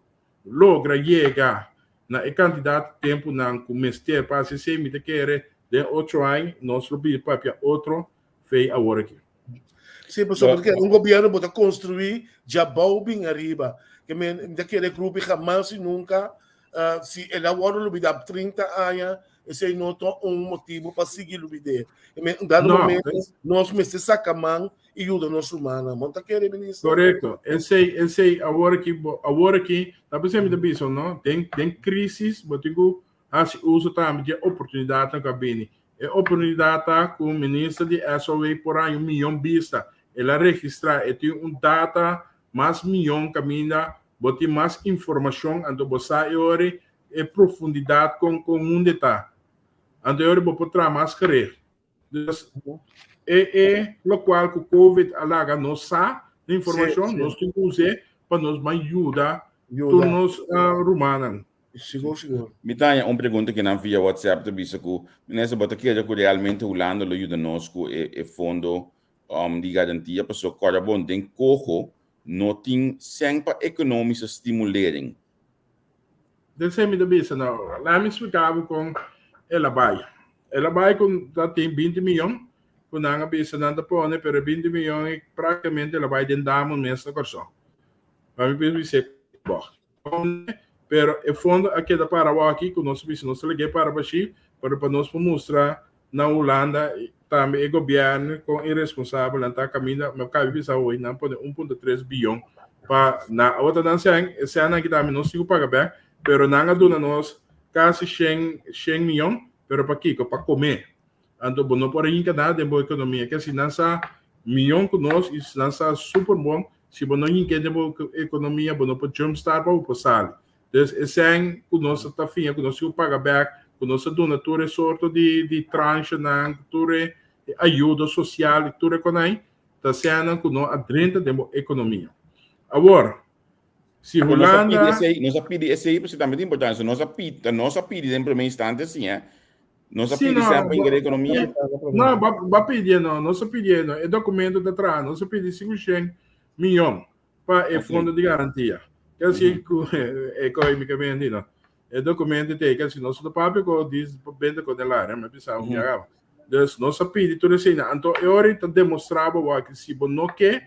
logra yega na e kantidat di tempunan ku mester pa hasi esei, mi ta kere den ocho aña nos lo bin papia otro Fei awor aki. Sí, pasobra porque un gobierno bo ta construí djabou bin ariba. Ke men, mi ta kere grupo hamas y nunca. Si el a wòrdu lubidá 30 aña, esei no ta un motibu pa sigui lubid'é. En dado No, momento, nos mester saka man i yuda nos rumannan. Bo no ta kere, minister? Korekto. Esei, esei awor aki, bo, awor aki, ta p'esei mi ta bisa, no? Den, den krísis bo tin ku hasi uso tambe di e oportunidatnan ku a bini. E oportunidat ta ku minister di SOW por haña un miyon bista. El a registrá, e tin un data mas miyon kaminda bo tin mas informashon, anto bo sa e ora e profundidat kon kon hunde ta. Anto e ora bo por traha mas gericht. Dus e e lokual ku Covid a laga nos sa di informashon, nos tin ku us'é pa nos ban yuda tur nos rumannan. Sigur, sigur. Mi ta haña un pregunta ku nan via WhatsApp ta bisa ku, Minister, bo ta kere ku realmente Hulanda lo yuda nos ku e e fondo di garantia? Pasobra kòrda bon, den koho no tin sèn pa ekonomische stimulering. Desei mi ta bisa no, laat mi splika bo kon el a bai. El a bai ku ta tin binti miyon ku nan a bisa nan ta pone, pero e binti miyon ei praktikamente el a bai den damo mes na Kòrsou. Pa mi por bis'é bògt. Pero e fondo a keda para awor aki ku nos a bisa nos ta lag'é para bashí, pero pa nos por mustra na Hulanda tambe e gobièrnu kon iresponsabel nan ta kaminda mi kabi bisa hoy nan pone 1.3 biyon pa na awor ta nan sèn e sènnan aki tambe nos tin ku paga bèk pero nan a duna nos kasi shen shen miyon pero pa kiko pa kome anto bo no por a hinka nada den bo ekonomia ke si nan sa miyon ku nos i nan sa super bon si bo no hink'é den bo ekonomia bo no por jump start pa bo por sali Dus e sèn ku nos ta fiña ku nos tin ku paga bèk, ku nos a duna tur e sorto di di tranchenan, tur e ayudo sosial i tur e konai, ta sènnan ku no a drenta den bo ekonomia. Awor, si Pero nos a pidi Hulanda. esei, nos a pidi esei, pasobra tambe ta importante. Nos a pidi, ta nos a pidi den promé instante asin, eh. Nos a Sí, pidi no, sèn pa bo, hinka den ekonomia. no, bo, bo a pidi no, nos a pidi no. E dokumento ta traha, nos a pidi 500 miyon. pa e fondo di garantia. Kel si ku e koi mi kamendi no. E documento te kel si nos ta papia ko dis benta ko den laria mi bisa un biaga. Dus nos a pidi tur esei anto e ora ta demostra bo wak si bo no ke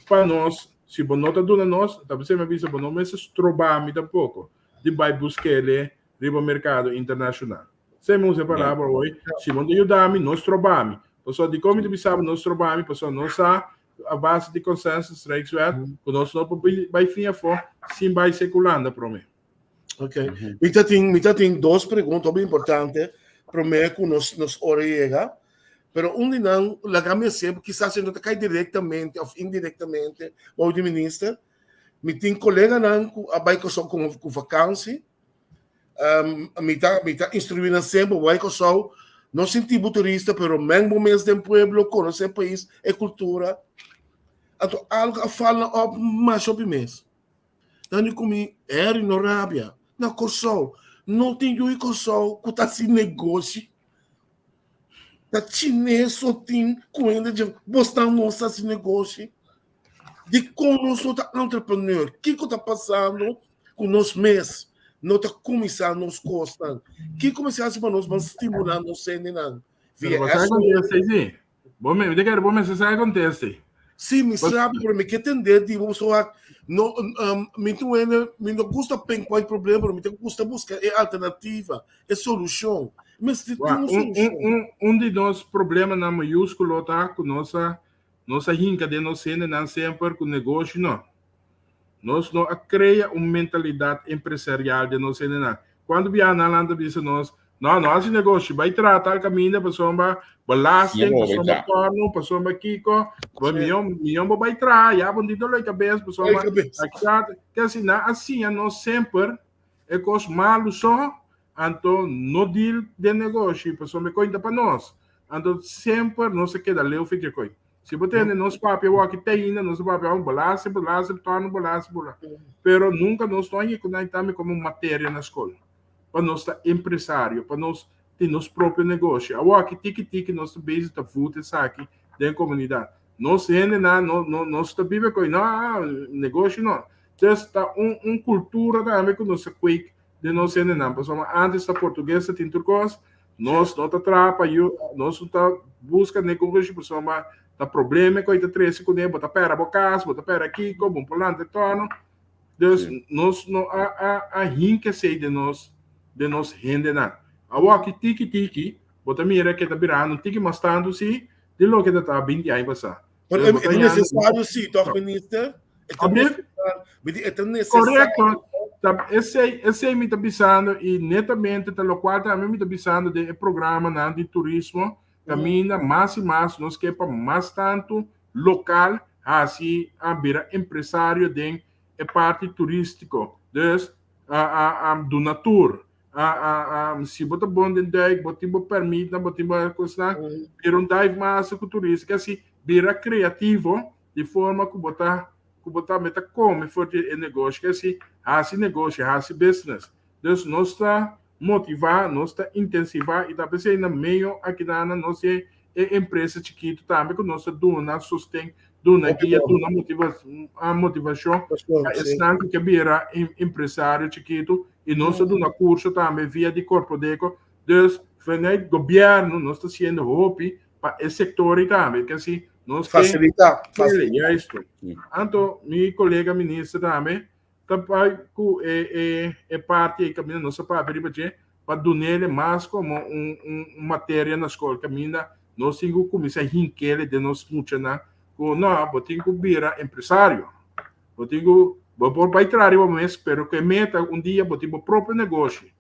pa nos si bo no ta duna nos ta bisa mi bisa bo no mester stroba mi tampoko di bai buskele riba merkado internashonal. Esei mi usa e palabra hoy si bo no ta yuda mi no stroba mi. Pasobra dikon mi ta bisa bo no stroba mi pasobra nos sa a base di consensus Rijkswet ku nos no por bai fin afó sin bai sekulanda promé. Ok. Mi ta tin, mi ta tin dos pregunta hopi importante promé ku nos nos ora yega. Pero un di nan laga mi hasié, kisas e no ta kai direktamente òf indirektamente bou di minister. Mi tin koleganan ku a bai Kòrsou ku vakansi. Um, mi ta, mi ta instruí nan semper, bai Kòrsou, no sinti bo turista, pero meng bo mes den pueblo, konosé pais, e kultura. Anto algo a fal nan op masha hopi mes. Nan di ku mi, Harry, no rabia. Na Kòrsou, no tin yu di Kòrsou ku ta hasi negoshi. Ta chines so tin ku hende dje, bosnan no sa hasi negoshi. Dikon nos no ta entrepreneur? Kiko ta pasando ku nos mes no ta kuminsá nos kosnan? Kiko mester hasi pa nos ban stimulá nos hendenan? Via Pero você contesta sí. Bo me, te quero, bo me se conteste. Sí, mi sabe, pero mi ke tende di bo so no um, mi tu ene, mi no gusta pinpoint problema, pero mi te gusta busca e alternativa, e solucion. Mester tin un Un, solucion. un, un, un di nos problemanan mayúsculo ta ku nos a Nos a hinka den nos hendenan semper ku negoshi no. Nos no a krea un mentalidat empresarial den nos hendenan. Kuantu biaha nan lanta bisa nos, No, no hasi negoshi, bai traha tal kaminda pasobra belasting, pasobra torno, pasobra kiko, bo mihó mihó bo bai traha, ya bo no tin dolor di kabes pasobra aki ke asina a siña nos semper e kos malu so, anto no deal den negoshi pasobra e kointa pa nos. Anto semper nos a keda leu fi dje koi. Si bo tende nos papia waki te ainda nos a papia oh belasting, belasting, torno belasting, bla. Pero nunca nos no a yega na tambe como materia na skol. Pa nos ta empresario, pa nos tin nos propio negoshi. Awaki tiki tiki nos ta bezig ta voet esaki den comunidad. Nos hendenan no no nos ta biba koi no ah negoshi no. Dus ta un un cultura tambe ku nos a kweek den nos hendenan. Pasobra antes ta portugues ta tin tur kos, Nos no ta traha pa yu, nos no ta buska negoshi pasobra ta problema ku ta trese kuné, bo ta pera bo kas, bo ta pera kiko, bo por lanta e tòno. Dus nos no a a a hinka esei den nos den nos hendenan. Awor aki tiki tiki bo ta mira ke ta birando un tiki mas tantu si di loke ta ta binti aña pasá. Pero Dus bo e ta ta yanda necesario sí, toch minister? E ta Ablief? necesario, mi di e ta necesario. Correcto. Ta esei esei mi ta bisando y netamente ta locual tambe mi ta bisando den e programanan di turismo kaminda mas y mas nos ke pa mas tantu local hasi a bira empresario den e parti turístiko. Dus a a a duna tur. A a a si bo ta bon den duik, bo tin bo permitnan, bo tin bo kosnan, bira un dive master ku turista. Ke asi bira kreativo di forma ku bo ta ku bo tambe ta kome for di e negoshi. Ke asi hasi negoshi, hasi business. Dus nos ta motivá, nos ta intensivá i ta p'esei na meio akinan nos tin e empresa chikitu tambe ku nos ta duna sosten, duna guia, duna motivashon pa esnan ku ke bira empresario chikitu i nos ta duna kurso tambe via di Korpodeko. Dus vanuit gobièrnu nos ta hasiendo hopi pa e sektor ei tambe, ke si nos ke Fasilitá, fasilitá. Juisto. Anto mi kolega minister tambe ta bai ku e e e parti ei kaminda nos a papia riba dje pa dunele mas komo un un un materia na skol kaminda nos tin ku kuminsá hinkele den nos muchanan ku no bo tin ku bira empresario bo tin ku bo por bai traha riba bo mes pero ku e meta un dia bo tin bo propio negoshi.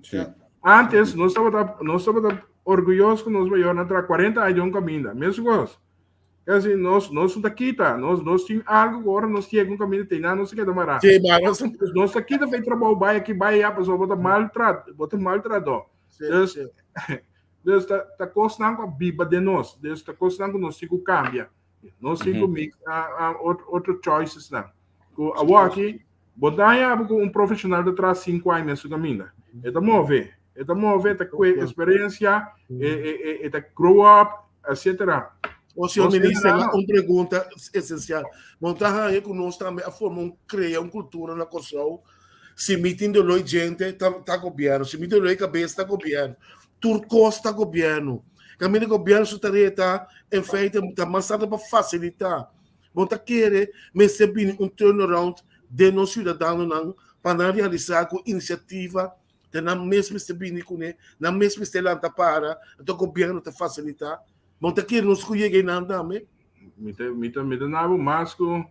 Sí. Antes nos tabata nos tabata orguyoso ku nos mayornan traha 40 aña den un kaminda mesun kos. Kasi nos nos no ta kita, nos nos tin algo ku ora nos yega un kaminda te nan nos ta keda mará. Sí, maar nos Nos ta kita fe trabou bai aki bai allá pasobra bo ta maltrat, bo ta maltrató. Sí, Dus sí. dus ta ta kosnan ku a biba den nos, dus ta kosnan ku nos tin ku kambia. Nos tin ku make otro otro choicesnan. Ku awor aki bo ta haña abo ku un profeshonal ta traha sinku aña mes su kaminda. E ta move, e ta move, e ta kue eksperensia, e e e e ta grow up, etcetera. O señor Nos minister, general. un pregunta esencial. Bo ta haña ku nos tambe a forma un krea un kultura na Kòrsou, si mi tin doló i djente ta ta gobièrnu, si mi tin doló i kabes ta gobièrnu, tur kos ta gobièrnu. Kaminda gobièrnu su tarea ta en feite ta mas tantu pa fasilitá. Bo ta kere mester bini un turnaround den nos ciudadanonan pa nan realisa cu iniciativa ta nan mes mester bini cune, nan mes mester lanta para, anto gobierno ta facilita? Bo ta kere nos cu yega einan tambe? Mi ta, mi ta, mi ta na bo mas cu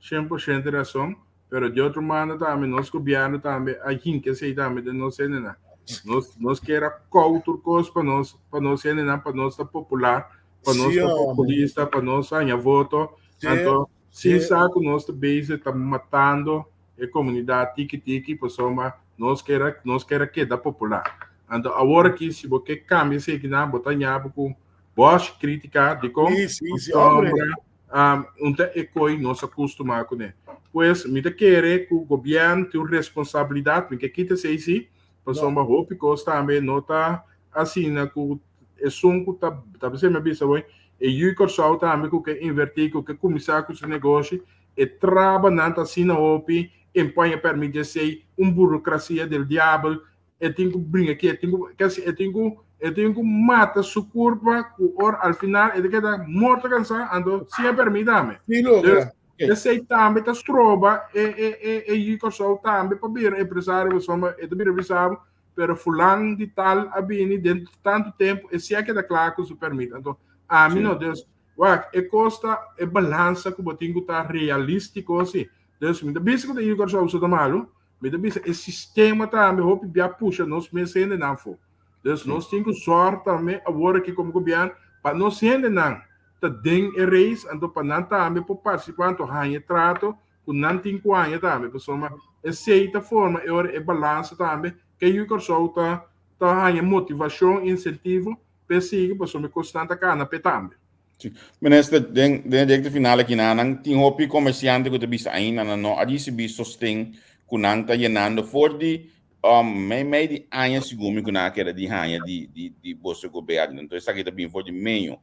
100% razon, pero di otro banda tambe nos gobierno tambe a hinca esey tambe den nos hendenan. Nos, nos kier a kou tur cos pa nos, pa nos hendenan, pa nos ta popular, pa nos Sí, ta hombre. populista, pa nos haña voto. Sí, Anto, sin sí. sa ku nos ta bezig ta matando e komunidat tiki tiki pasobra nos kier a, nos kier a keda popular. Anto awor aki si bo ke kambia esekinan bo ta haña bo ku bòsh kritika dikon Sí, sí, sí, hombre. pasobra um, un ta e koi nos a kustumá kuné. Pues mi ta kere ku gobièrnu tin un responsabilidat, mi ke kita esei sí, No. pasobra hopi kos tambe no ta asina ku esun ku ta ta bisa mi a bisa hoy e yu Kòrsou tambe ku ke invertí ku ke kuminsá ku su negoshi e trabanan ta asina hopi empaña pèrmit di esei un burokrasia del diabel e tin ku bringa aki e tin ku kasi e tin ku e tin ku mata su kurpa ku ora al final e ta keda morto kansá anto sin e pèrmit tambe Sí, dus logra. esei tambe ta stroba e e e e yu Kòrsou tambe pa bira empresario pasobra e ta bira bisa bo Pero fulan di tal a bini den tantu tempu e si a keda kla ku su permit. Anto ami no, dus wak e kos ta e balansa ku bo tin ku ta realístiko si. Dus mi ta bisa ku ta yu Kòrsou so ta malu, mi ta bisa e sistema tambe hopi bia pusha nos mes hendenan afó. Dus nos tin ku sòrg tambe awor aki komo gobièrnu pa nos hendenan ta den e reis, anto pa nan tambe por partisipá anto haña e trato ku nan tin ku haña tambe pasobra esei ta forma e ora e balansa tambe ke yu Kòrsou ta ta haña motivashon insentivo p'e sigui pasobra e kosnan ta kana p'e tambe. Sí. Minister, den den e direkto final aki nan nan tin hopi komersiante ku ta bisa ainda nan no a risibí sosten ku nan ta yenando for di um, mei mei di aña segun mi ku nan a keda di haña di di di boso gobièrnu. Entonces esaki ta bin for di meño.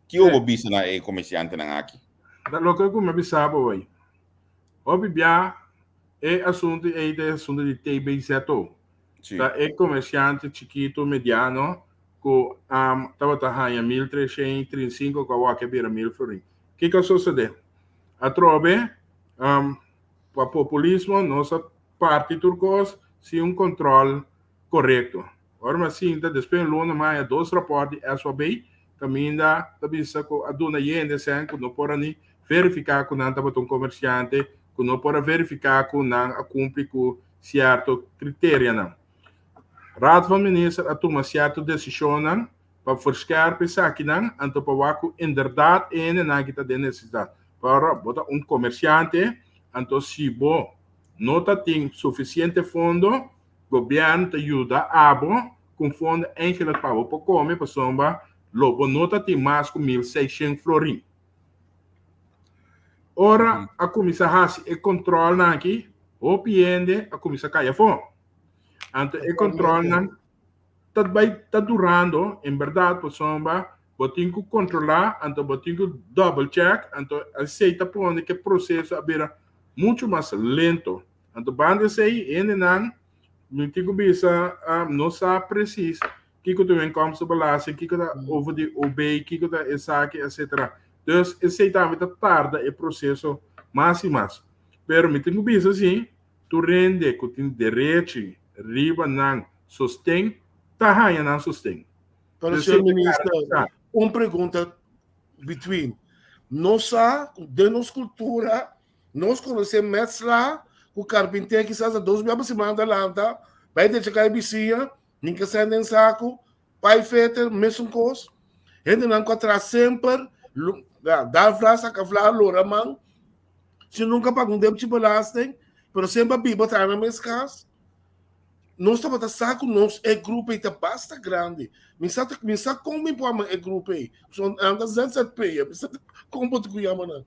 Kiko bo bisa na e komersiantenan aki? Ta loke ku mi a bisa bo hoy. Hopi bia e asuntu ei ta e asuntu di TBZO. Sí. Ta e komersiante chikitu, mediano, ku um, tabata haña 1335 ku awor a bira 1000 florin. Kiko a sosodé? Atrobe, um, Pa populismo nos a parti tur kos sin un kòntròl korekto. Ora mi a sinta despues un luna mi a haña dos rapòrt di SOB kaminda ta bisa ku a duna yende esei ku no por a ni verifiká ku nan tabata un komersiante, ku no por a verifiká ku nan a kumpli ku sierto kriterianan. Raad van Minister a tuma sierto desishonnan pa forskerp esakinan anto pa wak ku inderdat e hendenan aki ta den nesesidat. Pero bo ta un komersiante, anto si bo no ta tin sufisiente fondo, gobièrnu ta yuda abo ku un fondo eigenlijk pa bo por kome pasobra lo bo no ta tin mas ku 1600 florin. Ora a kuminsá hasi e kontrolnan aki, hopi hende a kuminsá kai afó. Anto e kontrolnan ta bai ta durando en berdad pasobra bo tin ku kontrolá anto bo tin ku double check anto esei ta pone ku e proseso a bira muchu mas lento. Anto banda esei hendenan mi tin ku bisa no sa presis kiko ta inkomstenbelasting, kiko ta over di OB, kiko ta esaki etcetera. Dus esei tambe ta tarda e proseso mas i mas. Pero mi tin ku bisa si Tur hende ku tin derechi riba nan sosten ta haña nan sosten. Pero señor minister, un pregunta between. Nos sa ku den nos kultura nos konosé metsla ku karpinté kisas ta dos bia pa siman ta lanta bai decha kai bisiña, hinka sèn den saku, pai feter mesun kos. Hendenan ku a traha semper, dal vla saka vla lora man. Si nunca paga un debchi belasting, pero semper biba traha na mes cas. Nos tabata sa cu nos e grupo ei ta basta grandi. Mi sa mi sa con mi por ama e grupo ei. So anda ZZP, mi sa con bo cu yama nan.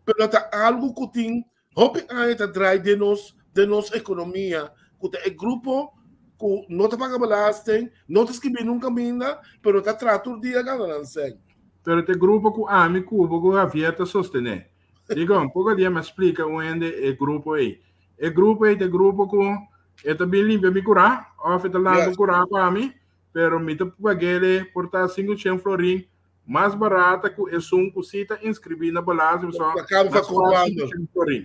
Pero ta algo cu tin hopi aña ta draai den nos den nos economia, cu ta e grupo cu no ta paga belasting, no ta scribi nunca minda, pero ta traha tur dia gana nan cen. Pero ta e grupo cu ami, cu bo, cu Javier ta sostene. Digo, poko dia mi a splika un hende e grupo ei. E grupo ei ta e grupo ku e ta bin limpia mi kurá, òf e ta lanta un kurá pa mi, pero mi ta pag'é por ta 500 florin mas barata ku esun ku sí ta inskribí na belasting, pasobra mas kòst 500 florin.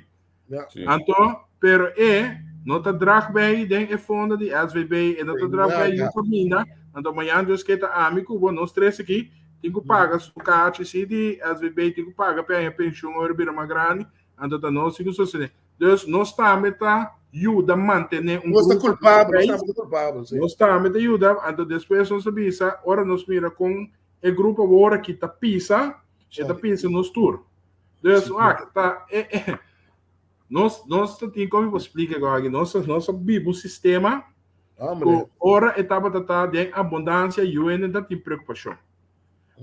Anto, pero e no ta drag bij den e fondo di SVB, e no ta drag bij yu kaminda, anto mañan Dios ke ta ami ku bo, nos tres aki, tin ku paga su kachi si di SVB, tin ku paga pa e haña penshun ora e bira mas grandi, anto ta nos tin ku sostené. Dus nos tambe ta yuda mantené un Nos ta grupo kulpabel, nos tambe ta kulpabel, si. Nos tambe ta yuda, anto despues nos ta bisa, ora nos mira kon e grupo awor aki ta pisa, e ta pisa nos tur. Dus, wak, ta, e, e, nos, nos ta tin, como explica go aki, nos, nos a biba un sistema ku ora e tabata ta den abundancia, yu hende ta tin preocupacion.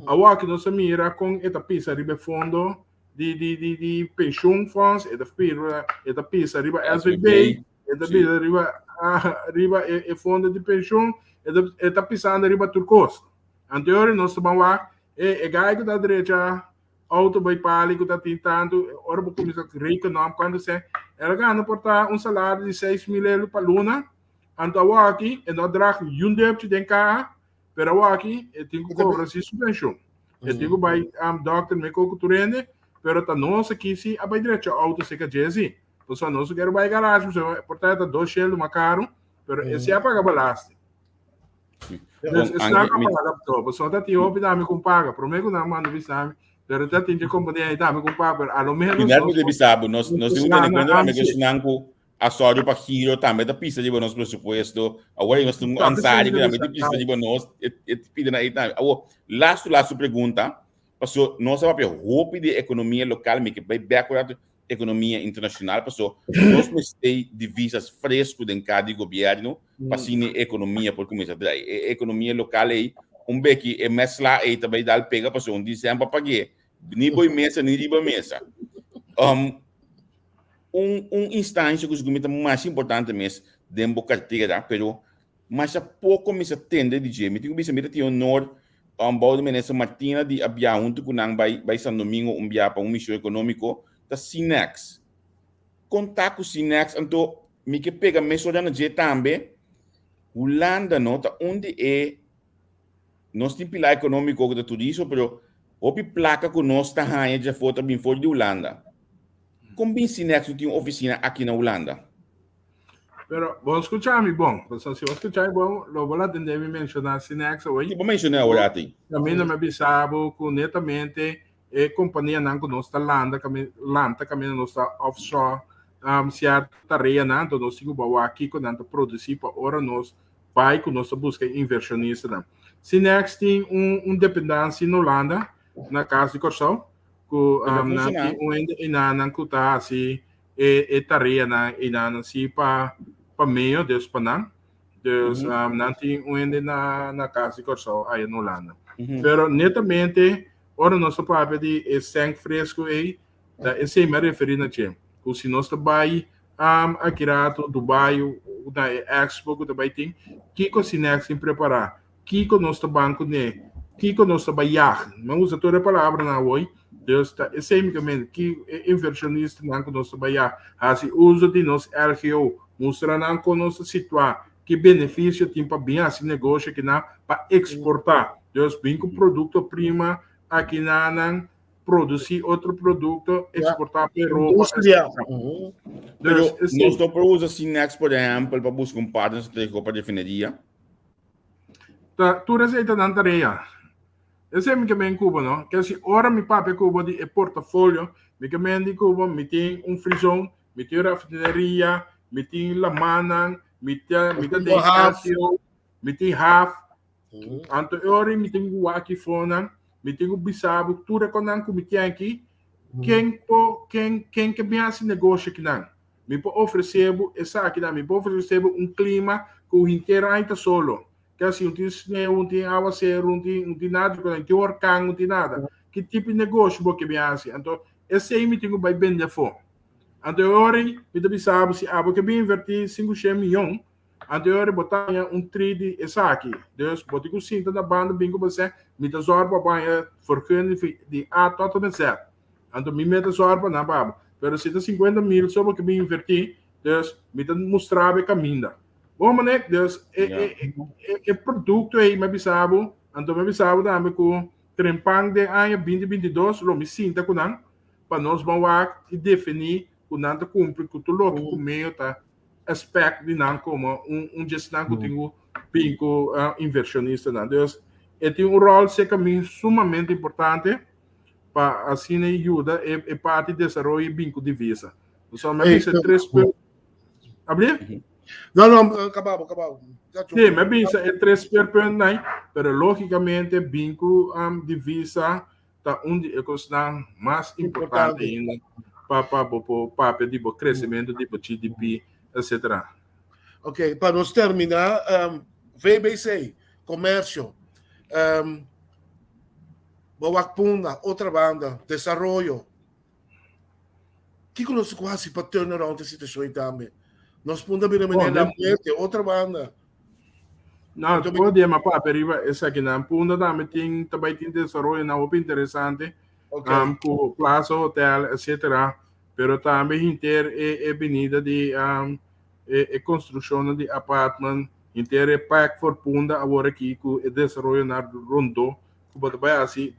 Awor aki nos a mira kon e ta pisa riba e fondo di, di, di, di pensioenfonds, e ta pisa, e ta pisa riba SVB, e ta pisa riba, ah, riba e, e fondo di pensioen, e ta, e ta pisando riba tur kos. Anterior nos ta ban wak, e, e gai ku ta drecha Auto bai pali ku ta tin tantu, ora bo kuminsá rekenen op kuantu sèn, el a gana por ta un salario di 6000 euro pa luna, anto awoki e no a drag yun depchi den kaha, pero awoki e tin ku kobra si su penshon. E tin ku bai dòkter me koko tur hende, pero ta nos aki si a bai drecha auto serka dje si. Pasobra nos no kere bai garashi, pasobra por ta e ta dos shelu mas karu, pero e si a paga belasting. Dus esnan a paga to, pasobra ta tin hopi tambe ku paga. Promé ku nan manda bisa mi, pero ta tin dje kompania ei tambe ku paga, pero a lo menos Final mi ta bisa bo, nos nos tin ku tene kuenta tambe ku esnan ku a sòru pa giro tambe ta pisa riba nos presupuesto. Awor nos tin un ansario ku tambe ta pisa riba nos, e pida nan ei tambe. Awor, lastu lastu pregunta, pasobra nos a papia hopi di ekonomia lokal, mi ke bai bèk un ratu ekonomia internashonal, pasobra nos mester divisas fresku den kar di gobièrnu pa asina e ekonomia por kuminsá drai. E ekonomia lokal ei, un beki e mèslá ei ta bai dal pega pasobra un di sèn pa pag'é, ni boi mesa ni riba mesa. Um, un, un instansha ku sigur mi ta mas importante mes den bo kartera, pero masha poko mi sa tende di dje. Mi tin ku bisa mi ta tin honor um, bou di minister Martina di a biaha huntu ku nan bai, bai San Domingo un biaha pa un mishon ekonómiko, ta Sinex. Konta ku Sinex, anto mi ke pega mesora na dje tambe. Hulanda no ta un di e nos tin pilar ekonómiko ku ta turismo, pero hopi plaka ku nos ta haña djafó ta bin for di Hulanda. Kon bin Cinex no tin un ofisina aki na Hulanda? Pero bo skucha mi bon. Pasobra si bo skucha mi bon, lo bo la tende mi menshoná Cinex awor. Si bo menshoná awor ati. Kaminda mi a bisa bo ku netamente e kompanianan ku nos ta landa lanta kaminda nos ta offshore sierto tareanan, anto nos tin ku bo wak kiko nan ta produsí pa ora nos bai ku nos ta buska invershonistanan. Cinex tin un dependansia na Hulanda, na Kas di Kòrsou, ku nan tin un hende enanan ku ta hasi e e tareanan enanan si pa pa medio dus pa nan. Dus nan tin un hende na na Kas di Kòrsou aya na Hulanda. Pero netamente ora nos ta papia di e sèn fresku ei, ta esei mi a referí na dje, ku si nos ta bai aki rato Dubai na e expo ku ta bai tin, kiko Cinex tin prepará? Kiko nos ta ban kuné? Kiko nos ta bai yag? Mi a usa tur e palabranan awor, dus ta esei mi ke ki e invershonistanan ku nos ta bai yag, hasi uso di nos LGO, mustra nan kon nos ta situá, ki benefisio tin pa bin hasi negoshi akinan pa eksportá. Dus bin ku produkto prima akinanan, produsí otro produkto, eksportá pa Europa. Industria. Pero nos no por usa Cinex, por ehèmpel, pa buska un partner stratégiko pa refineria? Ta tur esei ta nan tarea. Esei mi ke men ku bo, no? Ke si ora mi papia ku bo di e portafolio, mi ke men di ku bo mi tin un free zone, mi tin rafineria, mi tin lamannan, mi ta mi ta den LCO, mi tin haf. Anto e ora mi tin ku wak aki fonan, mi tin ku bisa bo tur e konan ku mi tin aki, ken por ken ken ke bin hasi negoshi akinan. Mi por ofresé bo esakinan, mi por ofresé bo un klima ku henter aña ta solo. Ke si un tin sneu, un tin awaseru, un tin un tin nada, un tin orkan, un tin nada. Ki tipo di negoshi bo ke bin hasi? Anto esei mi tin ku bai bende afó. Anto e ora ei mi ta bisa bo si abo ke bin invertí 500 mion, anto e ora ei bo ta haña un tri di esaki. Dus bo tin ku sinta na banda bin ku bo sè, mi ta zòrg pa bo haña vergunning di A tot en met Z. Anto mi meta zòrg pa nan pa bo. Pero si ta 50 mil so bo ke bin invertí, dus mi ta mustra bo e kaminda. Bon mané, dus e e e e produkto ei mi a bisa bo, anto mi a bisa bo tambe ku trempan den aña 2022 lo mi sinta ku nan pa nos ban wak i definí ku nan ta kumpli ku tur loke ku meo ta expect di nan komo un un djesnan ku tin ku bin ku invershonistanan. Dus e tin un ròl serka mi sumamente importante pa asina yuda e e parti desaroyo bin ku divisa. So mi a bisa tres punto. Abli? No, no, kababo, kababo. Sí, mi a bisa e tres speerpunten, pero lógicamente bin ku um, divisa ta un di e kosnan mas importante ainda pa pa bo por papia di bo kresementu di bo GDP, etc. Ok, pa nos terminá, um, VBC, komersio, um, Bo wak Punda, otra banda, desaroyo. Kiko nos ku hasi pa turn around e situashon ei tambe? Nos Punda bira manera la muerte, otra banda. No, por dia ma papia riba esakinan. Punda tambe tin ta bai tin desaroyonan hopi interesante. Okay. Um, ku Plaza Hotel, etcetera. Pero tambe hinter e, e binida di um, e, e konstrukshonnan di apartment, hinter e park for Punda awor aki ku e desaroyonan rondó ku bo ta bai hasi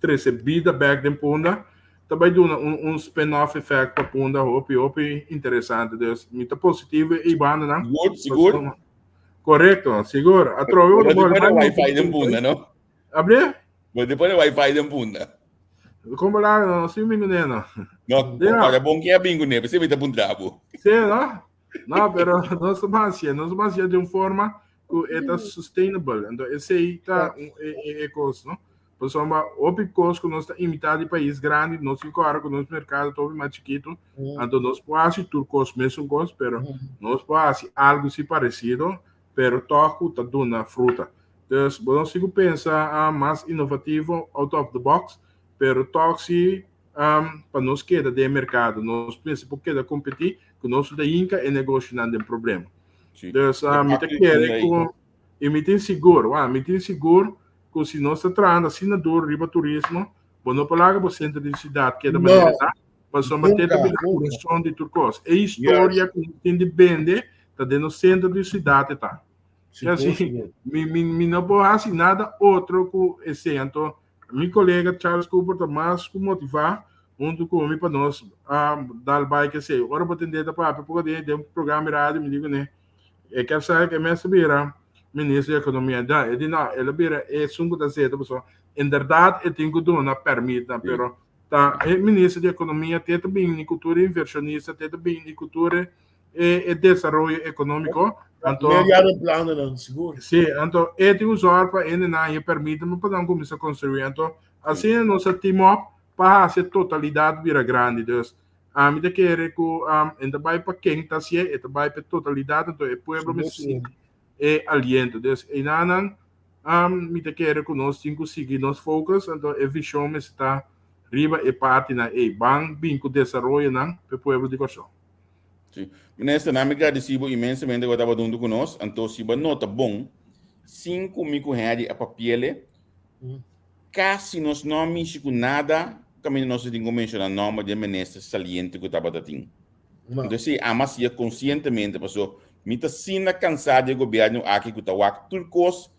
trese bida bek den Punda, ta bai duna un un spin-off effect pa Punda hopi hopi interesante. Dus mi ta positivo e bandanan. Sigur, sigur. Korekto, sigur. Atrobe bo ta Bo bole pone bai wifi den Punda, no? Abre? Bo te pone wifi den Punda. Kon bo laga no? Si mi kuné no. No, para bon ke a bin kuné, p'esei mi ta puntra bo. Sí, no? No, pero nos ta basia, nos ta basia di un forma ku e ta sustainable. Anto esei ta un e e e kos, no? Pasobra hopi kos ku nos ta imitá di pais grandi, nos tin kòrda ku nos merkado ta hopi mas chikitu, anto nos por hasi tur kos mesun kos, pero nos por hasi algu si paresido, pero tòg ku ta duna fruta. Dus bo nos tin ku pensa mas inovativo, out of the box, pero tòg si pa nos keda den e merkado, nos mester por keda kompetí ku nos no ta hinka e negoshonan den problema. Dus mi ta kere ku i mi tin sigur, wak, mi tin sigur ku si nos ta trahando asina duru riba turismo, bo no por laga bo sentro di siudat keda manera ta, pasobra te ta bira kurason di tur kos. E historia ku nos tin di bende ta den nos sentro di siudat e ta. Así, mi, mi, mi no por hasi nada otro ku esei. Anto mi kolega Charles Cooper ta mas ku motivá. huntu ku mi pa nos dal bai kesei. Ora bo tende ta papia poko di den programa di radio mi di kuné e kier sa ke mester bira minister di ekonomia. Da e di no, el a bira esun ku ta seta pasobra inderdat e tin ku duna pèrmitnan pero ta e minister di ekonomia te ta bini ku tur e invershonista te ta bini ku tur e e desaroyo ekonómiko. Anto Media planonan sigur. Si, anto e tin ku zòrg pa hendenan e pèrmitnan pa nan kuminsá konstruí. Anto asina nos a team up pa hasi e totalidat bira grandi. Dus, ami ta kere ku e ta bai pa ken ta hasié, e ta bai pa e totalidat, anto e pueblo mester sigui e aliento. Dus, einanan mi ta kere ku nos tin ku sigui nos focus, anto e vishon mester ta riba e partinan ei. Ban bin ku desaroyonan pa e pueblo di Kòrsou. Sí. Minister, na mi gradisí bo inmensamente ku bo tabata huntu ku nos. Anto si bo nota bon, sin ku mi ku Henry a papiele, Kasi nos no a mishi ku nada kaminda nos a tin ku menshoná nòmber di e minister saliente ku tabata tin. Entonces sí, ami a hasié konsientemente paso mi ta asina kansá di e gobièrnu aki ku ta wak tur kos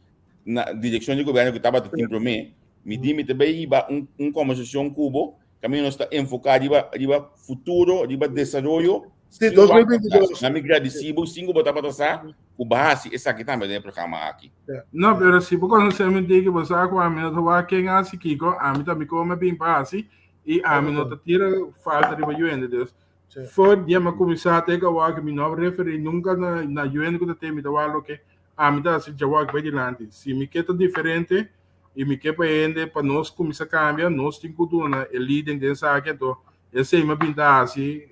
na direkshon di gobièrnu ku tabata tin promé. Mi di mi ta bai hiba un un kombersashon ku bo kaminda nos ta enfoká riba riba futuro, riba desaroyo. Sí, Sin wak 2022. atras. Na mi gradisí bo sin ku bo tabata sa ku bo a hasi esaki tambe den e programa aki. No, pero si bo conoce mi di bo sa cu ami no ta wak ken haci kico, ami ta mi come bin pa haci y ami no ta tira falta riba yuende. Dus, for dia mi a cuminsa te cu awor mi no a referi nunca na na yuende cu ta te mi ta wak loke ami ta haci djawak bay dilanti. Si mi ke ta diferente y mi ke pa hende pa nos cuminsa cambia, nos tin cu duna e leading den esaki, anto esey mi a bin ta haci,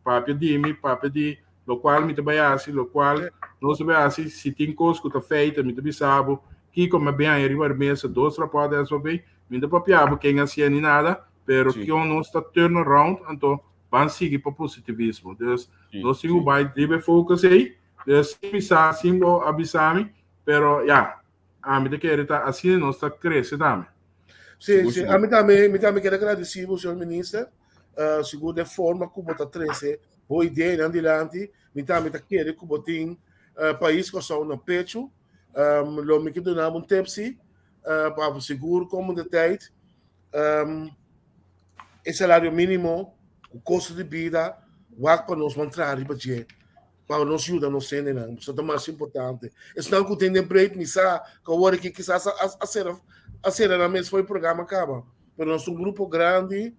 papia di mi, papia di Lokual mi ta bai hasi, lokual nos ta bai hasi, si tin kos ku ta feita, mi ta bisa bo kiko mi a bin haña riba mesa, dos rapòrt di SOB, mi no ta papia bo ken a hasié ni nada, pero kion nos ta turn around, anto ban sigui pa positivismo. Dus nos tin ku bai riba e focus ei, dus sin bisa, sin bo a bisa mi, pero ya, ami ta kere ta asina nos ta krese tambe. Sí, sí. Ami tambe, mi tambe quiero agradecer, señor minister, sigur de forma ku bo ta trese bo ideanan dilanti, mi tambe ta kere ku bo tin pais Kòrsou na pechu. Lo mi ke duna bo un tip si, pa sigur komende tijd, e salario mínimo ku kosto di bida wak pa nos ban traha riba dje. pa nos yuda nos hendenan. Eso ta mas importante. Esnan ku tin den breed, mi sa ku awor aki kisas a sera a sera nan mes for e programa kaba. Pero nos ta un grupo grandi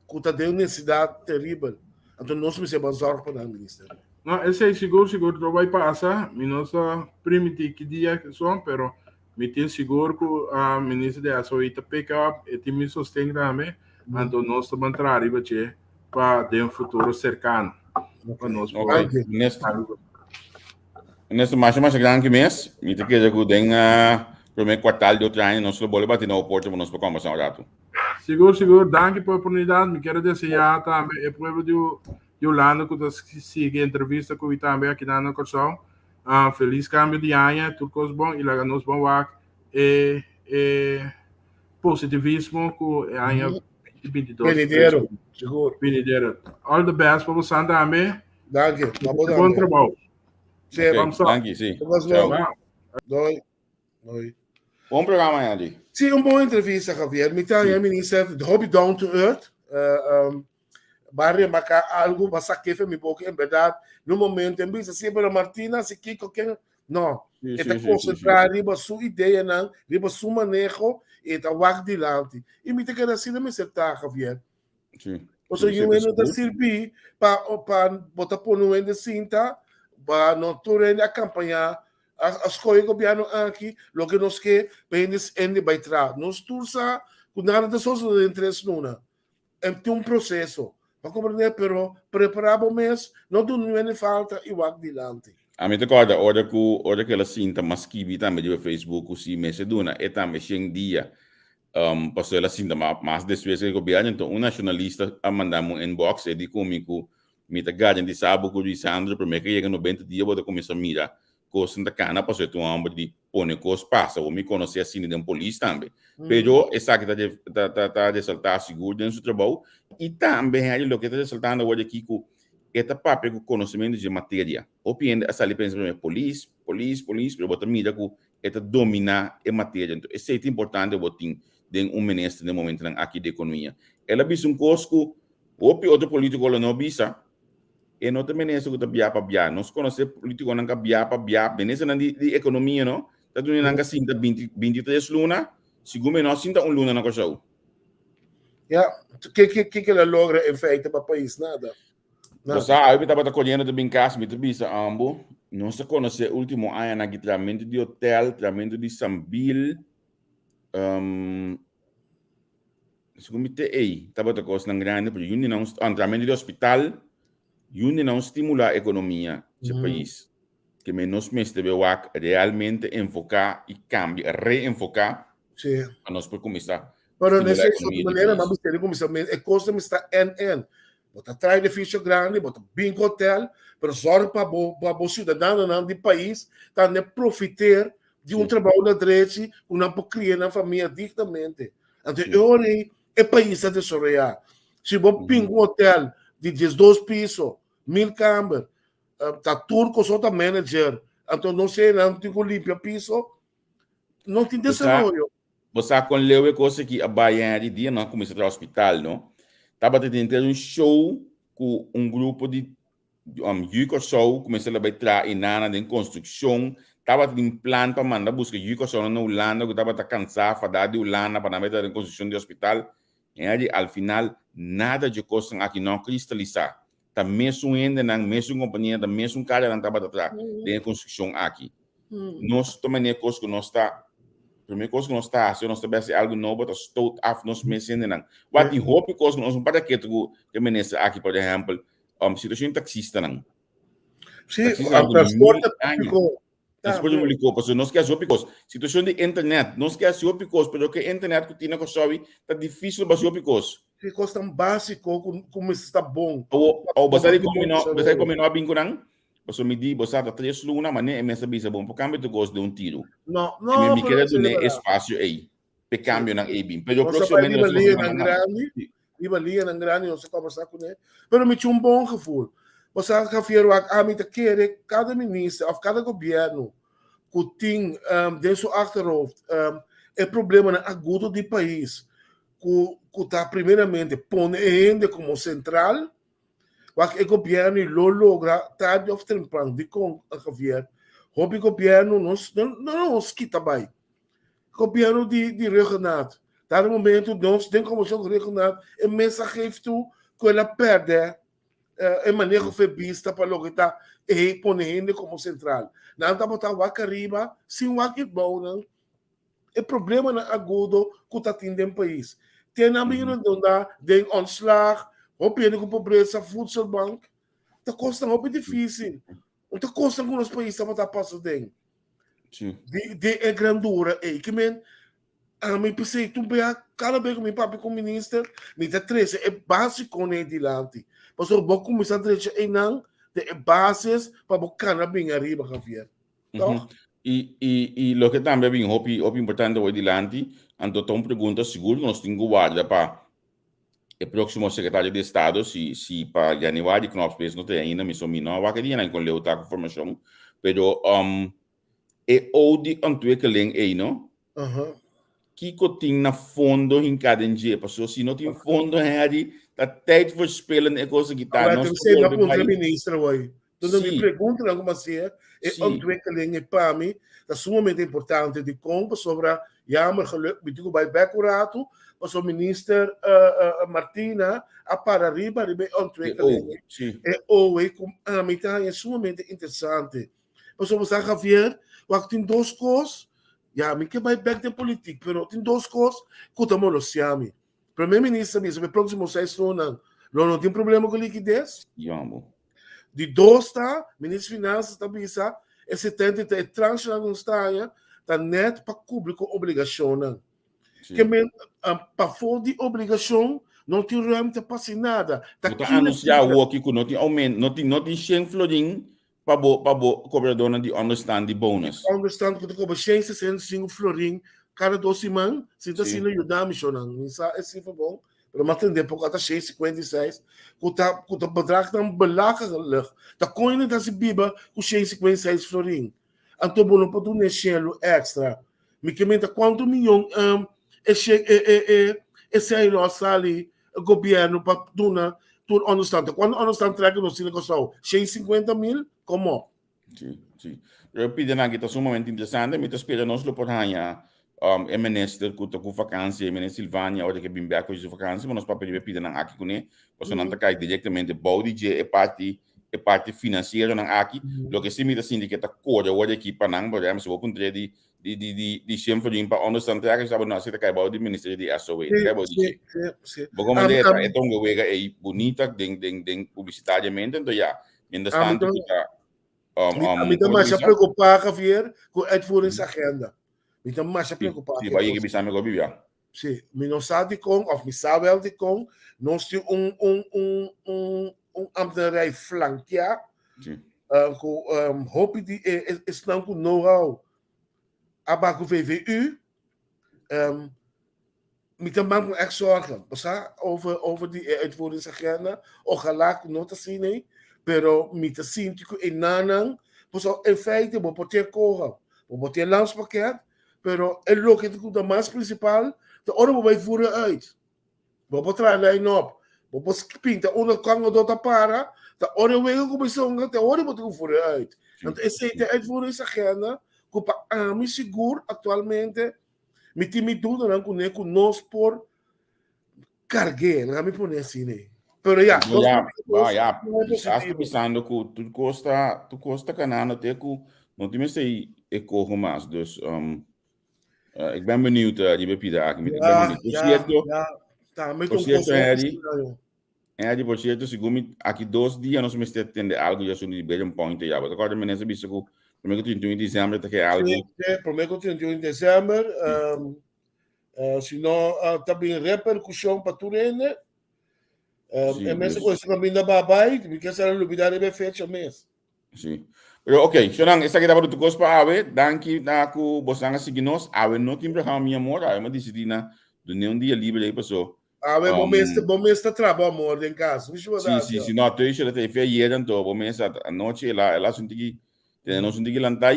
ku ta den un nesesidat teribel. Anto nos mester ban zorg pa nan, Minister. No, esei sigur sigur lo bai pasa. Mi no sa primiti ki dia son, pero mi tin sigur ku Minister di SOE ta pick up, e tin mi sosten tambe. Anto nos ta ban traha riba dje. pa den futuro cercano. Pa nos por. Ok, Ernesto. Ernesto, masha masha danki mes. Mi ta kere ku den uh, primer kwartal di otro aña nos lo bolbe bati na Oporto pa nos por conversa un rato. Sigur, sigur. Danki pa e oportunidad. Mi quiero desear tambe e pueblo di, di Hulanda ku ta sigui entrevista ku mi tambe aki na Kòrsou. Felis kambio di aña, tur kos bon i laga nos bon wak e e positivismo ku e aña 2022. Venidero, sigur. Venidero. All the best pa bosan tambe. Danki. Pa bo Bon tambe. trabou. Sí, Ok, Vamos up. danki, sí. Vamos Ciao. logo. Doei. Doei. Bon programa, Andy. Sí, un bon entrevista, Javier. Mi ta Sí. minister, hopi down to earth. Ba remarca algo, ba saque fe mi boca, en verdad, no momento, en bisa, sí, pero Martina, si Kiko, ken, no, Sí, e ta sí, sí, sí, sí. concentra riba su ideanan, riba su maneho, e ta wak dilanti. I mi ta keda asina mester ta, Javier. Sí. Pasobra Sí, yu sí, hende ta sigur. sirbi pa pa bo ta pone un hende sinta, ba no tur hende a kampañá, a skohe gobièrnu aki, loke nos ke pa hende hende bai traha. Nos tur sa ku nada ta sosodé den tres luna. E tin un proseso. Bo a komprendé? Pero prepará bo mes, no duna niun hende falta i wak dilanti. Ami ta kòrda ora ku ora ku el a sinta mas skibi tambe riba Facebook ku si mester duna e tambe shen dia pasobra el a sinta mas despues ku e gobièrnu enton un nashonalista a manda mi un inbox e di ku mi ku mi ta garantisa bo ku Ruisandro promé ku yega nobenta dia bo ta kuminsá mira kosnan ta kana pasobra e ta un hòmber di pone kos pasa bo mi konosé asina den polis tambe pero esaki ta ta ta ta resaltá sigur den su trabou i tambe Henry loke ta resaltando awor aki ku e ta papia ku konosementu dje materia hopi hende a sali pensa primer polis polis polis pero bo ta mira ku e ta dominá e materia enton esei ta importante bo tin. den un minister den momentonan aki di ekonomia. El a bisa un kos ku hopi otro politiko lo no bisa, e no ta minister ku ta bia pa bia. Nos konosé politikonan ka bia pa bia, ministernan di di ekonomia no, ta duna nan ka sinta binti 23 luna, sigun mi no sinta un luna na Kòrsou. Ja, ke ke ke el a logra en feite pa pais? Nada. Nada. Bo sa, mi tabata koriendo ta bin kas, mi ta bisa ambo, nos a konosé último añanan aki tramentu di hotel, tramentu di Sambil, um, segun mi te ei, tabata kosnan grandi, pero yundi nan, tramentu di hospital, yundi nan stimulá ekonomia dje pais. Ke men nos mester be wak realmente enfoká i kambia, reenfoká, Sí. pa nos por kuminsá Pero stimulá nesse ekonomia dje manera, pais. mas mester kuminsá, e kos ta en-en. Bo ta traha edificio grandi, bo ta bin ku hotel, pero zorg pa bo pa bo ciudadanonan di pais tambe profiteer di un trabou na drechi ku nan por cria nan famia dignamente. Anto e ora ei e pais ta desaroyá. Si bo bin ku un hotel di 12 piso, 1000 kamber, ta tur ku so ta manager, anto no sé nan tin ku limpia piso, no tin desaroyo. Bo sa kon leu e kos aki a bai Henry dia nan a kuminsá traha hospital no. Tabata tin henter un show ku un grupo di yu Kòrsou kuminsá la bai traha inana den konstrukshon. Tabata tin plan pa manda buska yu Kòrsounan na Hulanda ku tabata kansá fadá di Hulanda pa nan bai traha den konstrukshon di hospital. Henry al final nada dje kosnan aki no a kristalisá. Ta mesun hendenan, mesun kompania, ta mesun karanan tabata traha den e konstrukshon aki. Nos ta manera kos ku nos ta, promé kos ku nos ta hasi, nos ta bai hasi algu nobo, ta stoot af nos mes hendenan. Wak tin hopi kos ku nos no para ketu ku e minister aki, por ehèmpel, situashon di taksistanan. Sí, transporte públiko. Transporte públiko, pasobra nos ke hasi hopi kos. Situashon di internet, nos ke hasi hopi kos, pero ke internet ku tin na Kòrsou ta difísil pa hasi hopi kos. Ki kosnan básiko ku mester ta bon. Awor, awor, bo sa di kon mi no, bo sa di kon mi no a bin ku nan? Pasobra mi di, bo sa ta tres luna, manera e mes a bisa, bo no por kambia tur kos den un tiru. No, no, Mi pero kere esei ta dun'é e berdad. spasio ei, p'e kambionan ei bin. Pero Nos a bai próximamente riba nos lo lianan manda nan. grandi, riba lianan grandi nos a kòmbersá kuné, pero mi tin un bon gevoel. Bo sa, Javier, wak ami ta kere kada minister òf kada gobièrnu ku tin den su achterhoofd e problemanan agudo di pais, ku ku ta primeramente pone e hende komo sentral, Wak e gobièrnu i lo logra tardi òf tempran. Dikon, Javier? Hopi gobièrnu no no nos kita bai. Gobièrnu di di Rhuggenaath, dado momento nos den komishon Rhuggenaath e mes a geef toe ku el a pèrdè e maneho fe bista pa loke ta e pone hende komo sentral. Nan tabata wak ariba sin wak e bounan. E problemanan agudo ku ta tin den pais. Te nan bin redondá den ontslag, hopi hende ku pobresa, voedselbank. Ta kosnan hopi difísil. Un ta kosnan ku nos pais tabata pasa den. Di, di e grandura ei. Ke men, ami p'esei tur bia, kada bes ku mi papia ku minister, mi ta trese e básikonan ei dilanti. Pasobra bo kuminsá drecha einan den e bases pa bo kana bin ariba, Javier. Toch? I, i, i loke tambe a bin hopi, hopi importante hoy dilanti, anto ta un pregunta sigur ku nos tin ku warda pa e próksimo sekretario di estado, si, si pa januari Knops mes no ta ainda, mi so mi no a wak e dianan kon leu ta ku formashon, pero um, e ou di ontwikkeling ei no, Kiko tin na fondo hinká den dje? Pasobra si no tin fondo, Henry, ta tijd verspillen e kos aki ta. Nos ta bolbe bai. Minister hoy. Donde mi pregunta nan kuma sea e ontwikkeling e pa mi ta sumamente importante di kon pasobra jammer geluk mi tin ku bai bek un ratu pasobra minister Martina a para riba riba e ontwikkeling e oe ku ami ta haña sumamente interesante pasobra sa Javier wak tin dos kos Ya, mi ke bai bek den politik, pero tin dos kos ku ta molostia mi. Prome Minister bisa ku e próksimo seis lunanan lo no tin problema ku likides. Yambo. Di dos ta, Minister Finansa ta bisa e 73 tranchenan ku nos ta haña ta nèt pa kubri ku obligashonnan. Sí. Ke men, pafó di obligashon no tin ruimte pa hasi nada. Ta Bo ta anunsiá awoki ku no tin aumento, no tin no tin shen florin Pa bo pa bo cobradornan di onderstand di bonus. Onderstand ku ta cobra 165 florin kada dos siman, si ta asina yuda mi shownan. Mi sa e sifra bon, pero mi a tende poko ata 156 ku ta ku ta bedragnan belachelijk. Ta kon hende ta hasi biba ku 156 florin? Anto bo no por duna e shelu extra. Mi ke menta kuantu miyon e e e e esei lo a sali gobièrnu pa duna tur onderstand. Kuantu onderstand trèk nos tin na Kòrsou? 150 mil? Kom op. Sí, sí. Pero pide nan ta sumamente interesante. Mi ta spera nos lo por haña um, e minister ku ta ku vakantie, minister Silvania, ora ke bin bek for su vakantie, maar nos papia riba pide nan aki kuné, pasobra nan ta kai directamente bou di dje e parti e parti financiero nan aki. Loke si mi ta sinti ke ta kore ora aki pa nan, por ejemplo, si bo puntr'é di di di di di shen florin pa onderstand trekken, sabi no, así ta kai bou di ministerio di SOA, ta kai bou di dje. Bo komprendé? E ta un wega ei bunita den den den publicitariamente, entonces ya, mientras tanto ku ta um, um, Mi ta masha preocupá, Javier, ku uitvoeringsagenda. Mi ta masha preocupá. Sí, bai bisa mi gobi ya. Sí, mi no sa di kon, of mi sa wel di kon, nos tin un un un un un ambtenarij flankeá. Sí. Ku um, hopi di e esnan ku know-how a ba ku VVU. Um, mi ta maak me echt zorgen, bo sa, over, over di e uitvoeringsagenda. Ojalá ku no ta asina ei, pero mi ta sinti ku e nannan, pasobra in feite bo por tin koha, bo por tin landspakket, pero e loke ku ta mas prinsipal ta ora bo bai voer uit. Bo por traha line up, bo por pinta unda kangadó ta para, ta ora e wega kuminsá hunga, ta ora bo tin ku voer uit. Anto esei ta e uitvoeringsagenda ku pa ami sigur aktualmente Mi tin mi dudanan kuné ku nos por karg'é, laga mi pone asina ei. Pero ya, No, ya, ba, ya, quizás ta bisando ku tur kos ta, tur kos ta kanando te ku no tin mester e koho mas. Dus, um, uh, ik ben benieuwd uh, riba e pida aki. Mi ben benieuwd. Por cierto, Tambe por ta un cierto, kos Harry, hopi. Eddie, por cierto, segun mi, aki dos dia nos mester tende algo ya asunto di Brilliant Point ya. Bo ta corda minister bisa cu prome cu 31 di december ta ke algo. Sí, sí, prome cu 31 di december. Um, uh, si no uh, ta bin repercusion pa tur hende. Um, Sí, e mensen dus- cu e caminda babai, mi ke sera lubida riba e fecha mes. Sí. Pero ok, Shonan, esaki tabata tur kos pa awe. Danki na ku bosnan a sigui nos. Awe no tin programa Mi Amor. Awe mi a disidí na dun'é un dia libre ei paso. Awe bo mes bo mes ta traha bo amor den kas. Wishi bo Sí, sí, sí. No, thuis ta efe ayer anto bo mes anochi el a el a haci un tiki tene nos un tiki lantá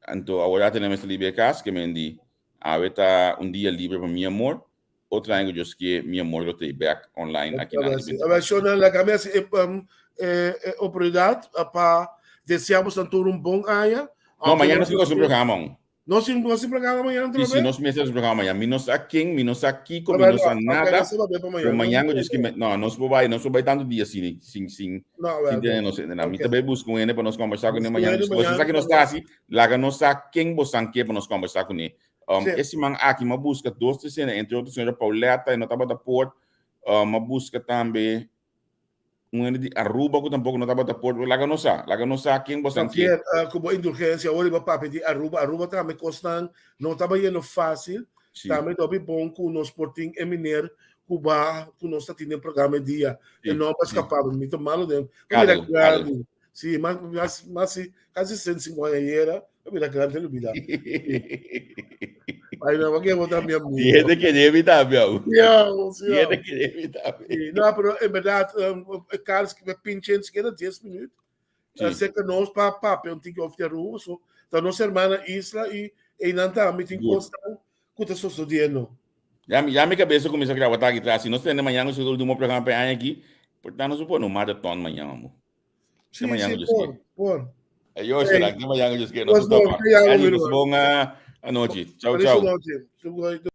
Anto awor a tene mes libre kas ke men di awe ta un dia libre pa Mi Amor. Otro aña ku Dios kie mi amor lo ta back online aki na A ver, Shona, laga mi hasi e, e, e oportunidat pa deseá boso tur un bon aña. No, mañana nos tin un programa. Nos tin, nos tin programa mañana Sí, sí, nos mester programa mañana. Mi no sa ken, mi no sa kiko, mi no sa nada. Pero mañana Dios kie, no, nos por bai, nos por bai tanto dia sin, sin, sin, sin tener nos, mi ta bai busca un hende pa nos conversar con mañana. Boso sa ke nos ta hasi, laga nos sa ken bosan ke pa nos conversar con Um, sí. E siman aki m'a busca dos tesena, entre otro señora Pauletta, e no tabata por. Um, m'a busca tambe un hende di Aruba ku tampoco no tabata por. Laga nos sa, laga nos sa ken bosan ke. Javier, uh, ku bo indulgencia, ora bo papia di Aruba, Aruba tambe kosnan no taba yendo fácil. Sí. Tambe dobi bon ku nos por tin e meneer ku ba ku nos ta tin den programa e dia. Sí, E no pa sí. skapa, mi ta malo den. Mira Kadel, kadel. grandi. Sí, mas, mas, mas, sí, casi 150 años era, mira grande lo mira. Ay, no, porque vos también amigo. Y gente que lleve también. Ja, Y gente que lleve también. Sí, no, pero en verdad, um, Carlos, que me pinche siquiera 10 minutos. Sí. Uh, cerca nos pa papia un tiki of de Aruba, so, ta nos hermana isla y e nan tambe tin Good. cosnan ku ta sucediendo. Ya, ya mi cabeza comienza a grabar aquí atrás. Si no se mañana es el último programa para año aquí, por tanto, no se pone un maratón mañana, amor. Sí, mañana sí, yo por, sé. por. Ayo, Hey. será que mañana yo sé que no Pues se bon, topa. te llamo, Adi, mi pues hermano. bon anochi. Chao, Feliz chao. noche.